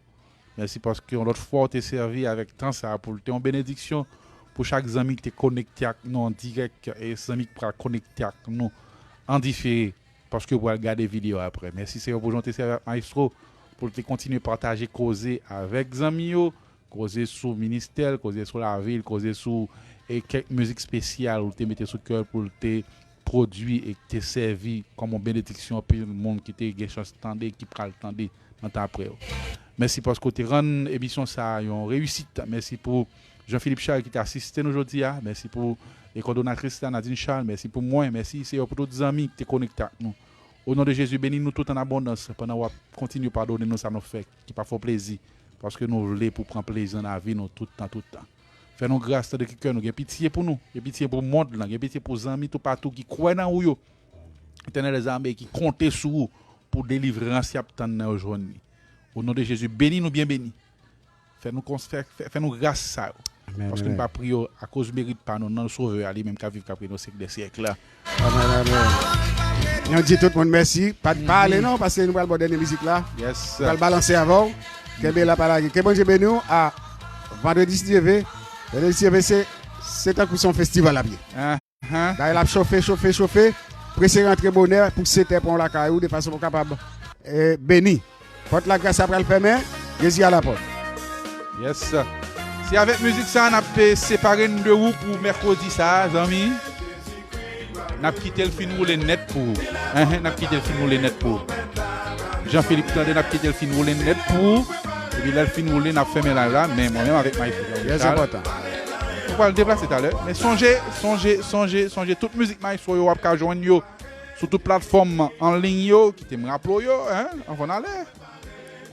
Mèsi paske yon lòt fwa w te sèvi avèk tan sa a pou l te yon benediksyon pou chak zanmi ki te konekte ak nou an dirèk e zanmi ki pral konekte ak nou an difere paske yo pral gade videyo a apre. Mèsi Senyè pou jan w te sèvi ak Maestro pou l te kontinye pataje koze avèk zanmi yo, koze sou ministè l, koze sou lavi l, koze sou e kèk mizik espesyal ou te mete sou kè l pou l te pwodui e ki te sèvi kòm yon benediksyon anpil moun ki te gen chans tande, ki pral tande nan tan apre yo. Mèsi paske w te rann emisyon sa a yon reyisit. Mèsi pou Jean Philippe Charles ki te asiste nou jodi a. Mèsi pou e kòdonatris la, Nadine Charles. Mèsi pou mwen. Mèsi Senyè pou tout zanmi ki te konekte ak nou. O non de Jezi, beni nou tout an abondans pandan w ap kontinye padone nou sa nou fè ki pa fè w plezi, paske nou vle pou pran plezi nan lavi nou tout tan, tout tan. Fè nou gras tande ki kè nou, gen pitye pou nou, gen pitye pou mond lan, gen pitye pou zanmi toupatou ki kwè nan ou yo. Etènèl dèzame ki konte sou ou pou delivrans y ap tann nan yo jwenn li. O non de Jezi, beni nou byen beni. Fè nou kons-, fè, fè, fè nou gras sa yo. Amèn, paske nou pa priye w akoz merit pa nou, nan Sovè a, li menm k ap viv, k ap rene o syèk dè syèk la. Amèn, amèn. Nou di tout moun mèsi. Pa, pa ale non, paske nou pral bò dènye mizik la. Yes. Nou pral balanse avè w. Kenbe la, pa lage. Ke Bondye beni w. A vandredi, si Dye ve. Vandredi, si Dye ve, se, se tankou se yon festival ap ye. Bagay la ap chofe, chofe, chofe. Prese rantre bonè pou sèt è pran w lakay ou, de fason pou w kapab, eh, beni. Pòt lagras la pral fèmen, Jezi alapòt. Yes. Se avèk mizik sa a n ap, eh, separe n de ou pou mèkredi sa a, zanmi. N ap kite l fin woule nèt pou ou. Enhen, n ap kite l fin woule nèt pou ou. Jean Philippe tande, n ap kite l fin woule nèt pou ou. Epi lè l fin woule, n ap fèmen live la, men mwen menm avèk Maestro Jean Richard. Trè enpòtan. Nou pral deplase talè. Men sonje, sonje, sonje, sonje, tout mizik Maestro yo, w ap ka jwenn yo sou tout platfòm an liy yo, kite m raple w yo, en, anvan n ale.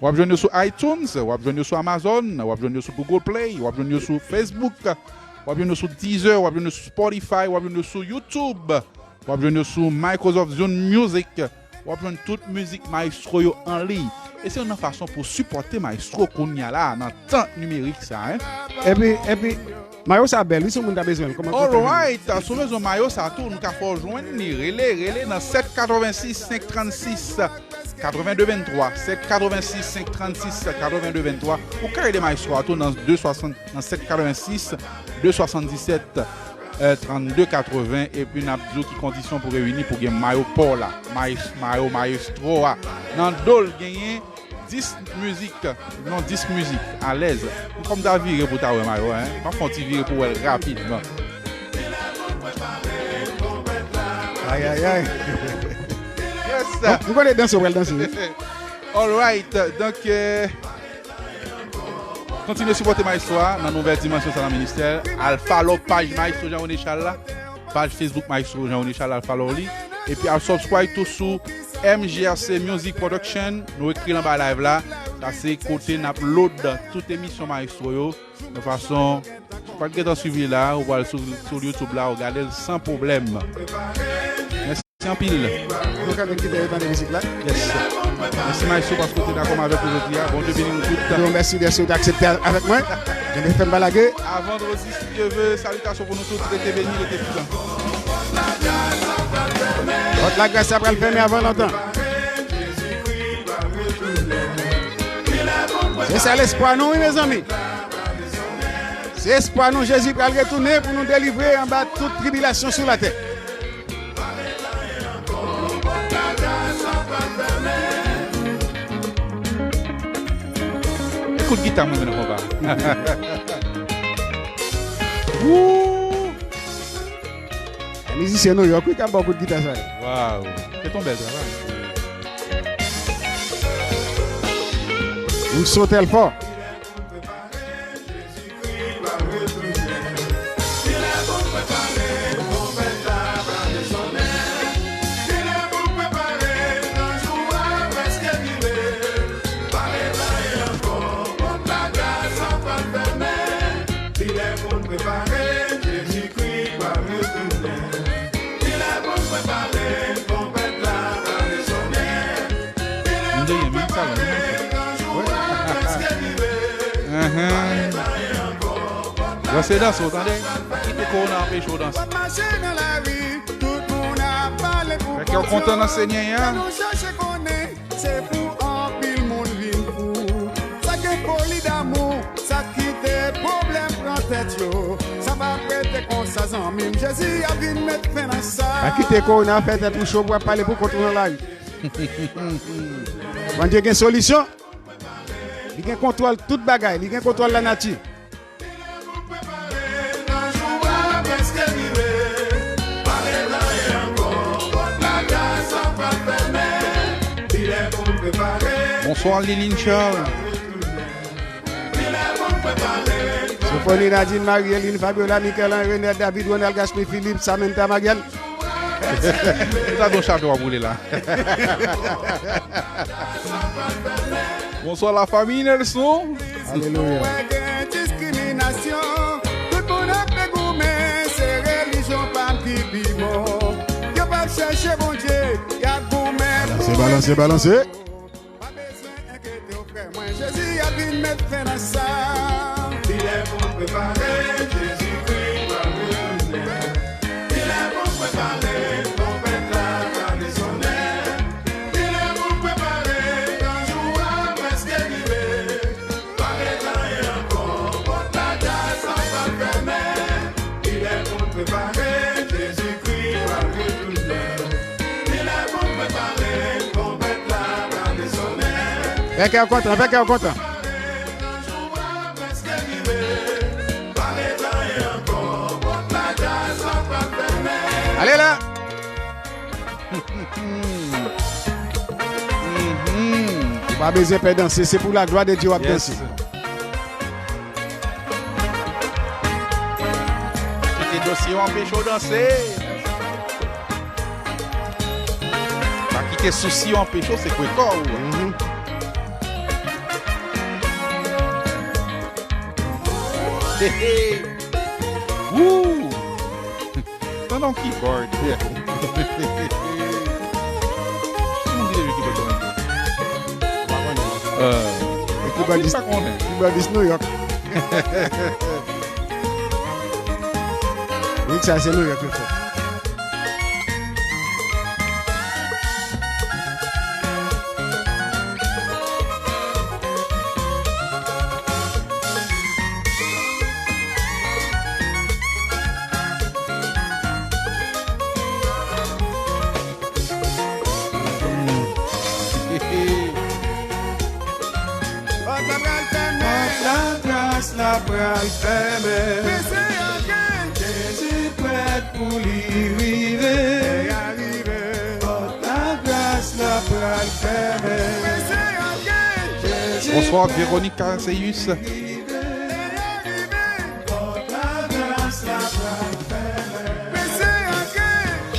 W ap jwenn yo sou iTunes, w ap jwenn yo sou Amazon, w ap jwenn yo sou Google Play, w ap jwenn yo sou Facebook, w ap jwenn yo sou Deezer, w ap jwenn yo sou Spotify, w ap jwenn yo sou YouTube, w ap jwenn yo sou Microsoft Zune Music, w ap jwenn tout mizik Maestro yo an liy. E se youn nan fason pou sipòte Maestro kounye a la, nan tan nimerik sa, en. Epi, epi, mayo sa bèl, wi, si yon moun ta bezwen l, kòman pou fè jwenn li? Alright, si w bezwen mayo sa tou, nou ka fè w jwenn li. Rele, rele nan sèt katrevensis senk trannsis katrevenndeventwa, sèt katrevensis senk trannsis katrevenndeventwa. Ou ka rele Maestro a tou nan de swasant, nan sèt katrevensis de swasanndisèt, eh, trannde katreven, epi n ap di w ki kondisyon pou reyini pou gen mayo pa w la. Maes-, mayo Maestro a. Nan do l genyen dis mizik, non, dis mizik, alèz. M kòm ta vire pou ta wè mayo a, en. M ap fè yon ti vire pou wè l rapidman. Ay, ay, ay. Yes. Bon, m konnen danse, w pral danse, wi. Alright, donk, eh, kontinye sipòte Maestro a nan nouvèl dimansyon sa nan ministè. Al follow paj Maestro Jean René Charles la. Paj Facebook Maestro Jean René Charles, al follow li. Epi al subscribe tou sou M J R C Music Production. Nou ekri l anba live la. Sa se kote n ap load tout emisyon Maestro yo. De fason, ou pa t gentan swiv li la, ou pral sou, sou YouTube la, ou gade l san pwoblèm. Mèsi anpil. Nou ka vin kite yo tande mizik la. Yes. Mèsi Maestro paske w te dakò avèk nou jodi a. Bondye beni nou tout. Yo, mèsi, mèsi w te aksepte avèk mwen. Bondye fè m pa lage. A vandredi, si Dye ve, salitasyon pou nou tout. Rete beni, rete vivan. Pòt lagras la pral fèmen avan lontan. Se sèl espwa nou, wi, mezanmi. Se espwa nou, Jezi pral retounen pou nou delivre anba tout tribilasyon sou latè. E kout gita mwen menm konpa. Woo! Mizisyen Nouyòk, wi, k ap ba w kout gita sa yo. Waw! Se ton bèl travay. Ou sote l fò. M te gen menm sa la, menm sa. Wi. Ahan. Danse, danse, w tande? Pa kite kowona anpeche w danse. Fè kè w kontan nan Senyè a. Se pou anpil moun vin fou. Sa gen foli damou, sa kite pwoblèm pran tèt yo. Sa p ap rete konsa, zanmi m. Jezi ap vin met fen nan sa. Pa kite kowona fè tèt ou cho pou w ap pale pou kont ou nan lari. Bondye gen solisyon. Li gen kontwòl tout bagay. Li gen kontwòl lanati. Bonswa, Liline Charles. Sofoni, Nadine, Marie, Eline, Fabiola, Michael, Henri, Renel, David, Ronald, Gaspard, Philippe, Samantha, Marielle. Ou ta gon chato w ap woule la. Bonswa, lafanmi Nelson. Alelouya. Wè gen diskriminasyon. Tout moun ap goumen, se relijyon pa m ki pi bon. Yo p ap chèche Bondye, y ap goumen pou... Balanse, balanse, balanse. Pa bezwen enkyete w, frè mwen, Jezi ap vin met fen nan sa. Li lè pou n prepare, Jezikri pral retounen. Li lè pou n prepare, twonpèt la pral resonnen. Fè kè w kontan, fè kè w kontan. Ale la. Mhm. Ou pa bezwen pè danse, se pou la glwa de Dye w ap danse. Kite dosye yo anpeche w danse. Pa kite sousi yo anpeche w sekwe kò w. Mhm. He, he. Woo! Tande yon keyboard. Yeah. Ki moun ki te jwe keyboard sa? Pa konnen. Euh, Keyboardist, pa konnen. Keyboardist New York. Wi, sa se New York yo fè. Pòt la pral fèmen. Pòt la gras la pral fèmen. Prese antre. Jezi prèt pou li rive. Lè a rive. Pòt la gras la pral fèmen. Prese antre. Jezi Bonsoir, prèt Véronique Caracéus. Pou li rive. Lè a rive. Pòt la gras la pral fèmen. Prese antre.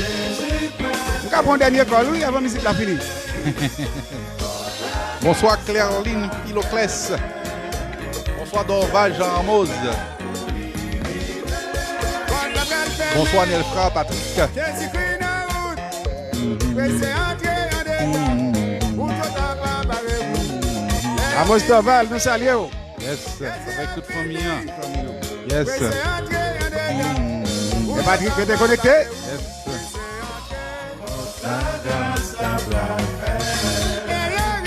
Jezi prèt. M ka pran yon dènye kòl, wi, avan mizik la fini. Bonswa Clerline Philoclès. Bonswa Dorval Jean Ramos. Bonswa Nelfra Patrick. Amos Dorval, nou salye w. Yes, avèk tout fanmi an. Yes. E Patrick rete konekte. Yes.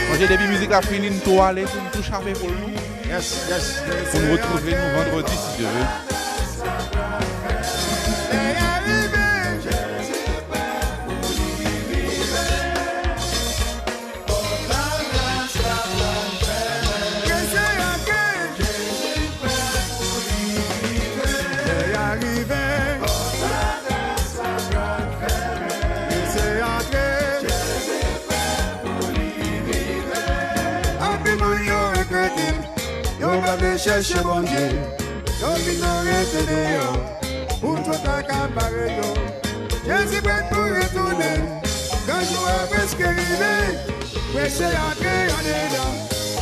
Sonje depi mizik la fini, n tou ale, n tou chape poul nou. Yes, yes. Pou n retwouve nou vandredi, si Dye ve. Lè a rive. Prese antre. Anpil moun yo enkredil, yo pa vle chèche Bondye, yo pito rete deyò, pou twò ta ka bare yo. Jezi prèt pou retounen, gran jou a prèske rive. Prese antre andedan,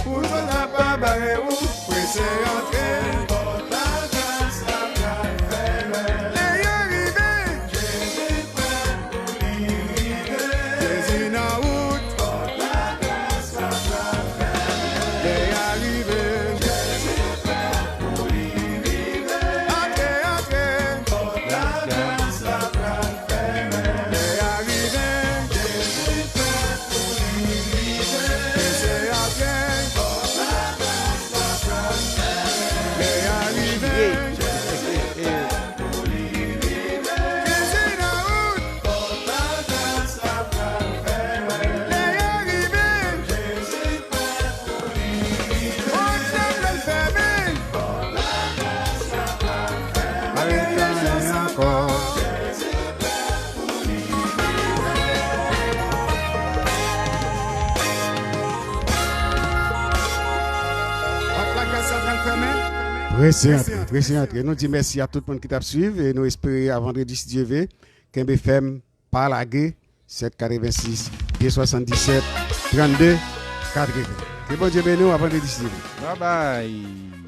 pou twò ta pa bare ou. Prese antre. Pòt la gras la pral fèmen. Lè a rive. Jezi prèt pou li rive. Jezi nan wout. Pòt la gras la pral fèmen. Lè a rive. Jezi prèt pou li rive. Antre, antre. Pòt la gras la pral fèmen. Lè a rive. Jezi prèt pou li rive. Prese antre. Pòt la gras la pral fèmen. Lè a rive. Jezi prèt pou li rive. Jezi nan wout. Pòt la gras la pral fèmen. Lè a rive. Jezi prèt pou li rive. Pòt la pral fèmen. Pòt la gras la pral fèmen. Pa gen chans ankò. Prese antre, prese antre. Nou di mèsi a tout moun ki t ap swiv e nou espere a vandredi si Dye ve. Kenbe fèm, pa lage. Sèt katrevensis, de swasanndisèt, trannde, katreven. Ke Bondye beni w, a vandredi si Dye ve. Bye bye.